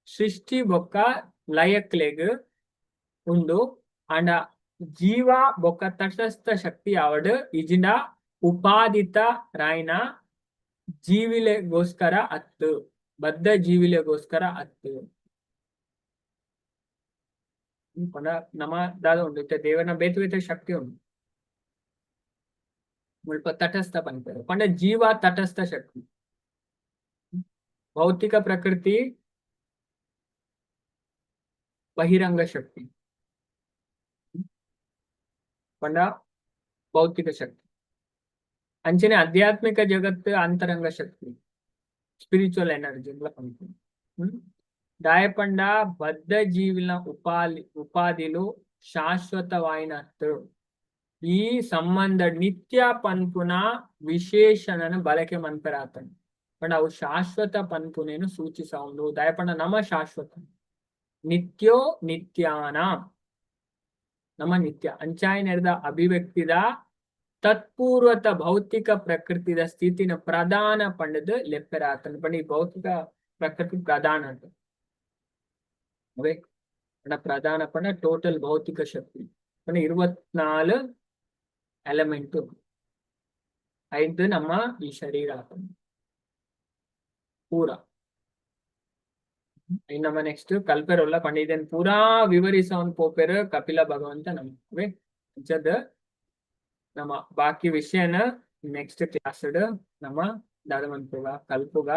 ಸೃಷ್ಟಿ ಬೊಕ್ಕ ಲಯಕ್ಲೆಗ್ ಉಂಡು. ಆಂಡ ಜೀವ ಬೊಕ್ಕ ತಟಸ್ಥ ಶಕ್ತಿ ಆವಡ್ ಇಜಿಂಡ ಉಪಾದಿತ ರಾಯ್ನ ಜೀವಿಲೆಗೋಸ್ಕರ ಅತ್ತು, ಬದ್ಧ ಜೀವಿಲೆಗೋಸ್ಕರ ಅತ್ತು ಪಂಡ ನಮ್ಮ ದಾದ ಉಂಡು. ಇತ್ತೆ ದೇವನ ಬೇತೆ ಬೇತೆ ಶಕ್ತಿ ಉಂಡು. ಮುಲ್ಪ ತಟಸ್ಥ ಪನ್ಪೆರ್. ಪಂಡ ಜೀವ ತಟಸ್ಥ ಶಕ್ತಿ, ಭೌತಿಕ ಪ್ರಕೃತಿ ಬಹಿರಂಗ ಶಕ್ತಿ. ಪಂಡ ಭೌತಿಕ ಶಕ್ತಿ ಅಂಚನೆ ಆಧ್ಯಾತ್ಮಿಕ ಜಗತ್ತು ಅಂತರಂಗ ಶಕ್ತಿ, ಸ್ಪಿರಿಚುವಲ್ ಎನರ್ಜಿ ಪನ್ಪುಂಡು. ದಾಯೆ ಪಂಡ ಬದ್ಧ ಜೀವಿನ ಉಪಾಧಿಲು ಶಾಶ್ವತವಾಯಿನತ್ತು. ಈ ಸಂಬಂಧ ನಿತ್ಯ ಪನ್ಪುನ ವಿಶೇಷಣನ ಬಳಕೆ ಮನ್ಪೆರಾತಂಡ್. ಪಂಡ ಅವು ಶಾಶ್ವತ ಪನ್ಪುನೇನು ಸೂಚಿಸವುಂಡು. ದಾಯೆ ಪಂಡ ನಮ ಶಾಶ್ವತ, ನಿತ್ಯೋ ನಿತ್ಯಾನ, ನಮ್ಮ ನಿತ್ಯ. ಅಂಚಾಯಿನೆರ್ದ ಅಭಿವ್ಯಕ್ತಿದ ತತ್ಪೂರ್ವತ ಭೌತಿಕ ಪ್ರಕೃತಿದ ಸ್ಥಿತಿನ ಪ್ರಧಾನ ಪಂಡದು ಲೆಪ್ಪೆರಾತಂಡ್. ಪಂಡ ಈ ಭೌತಿಕ ಪ್ರಕೃತಿ ಪ್ರಧಾನ ಅಂತ ಅವೇ. ಪಂಡ ಪ್ರಧಾನ ಪಂಡ ಟೋಟಲ್ ಭೌತಿಕ ಶಕ್ತಿ. ಪಂಡ 24 ಎಲಿಮೆಂಟ್ ಐದು ನಮ್ಮ ಈ ಶರೀರ ಪೂರ. ಇನ್ನು ನಮ್ಮ ನೆಕ್ಸ್ಟ್ ಕಲ್ಪೆರೊಲ್ಲ. ಪಂಡ ಇದನ್ ಪೂರಾ ವಿವರಿಸವನ್ ಪೋಪೆರ್ ಕಪಿಲ ಭಗವಂತ ನಮ್ ಅವೇ. ಅಂಚದ ನಮ್ಮ ಬಾಕಿ ವಿಷಯನ ನೆಕ್ಸ್ಟ್ ಕ್ಲಾಸ್ ನಮ್ಮ ದಾದ ಮನ್ಪುಗ, ಕಲ್ಪುಗ.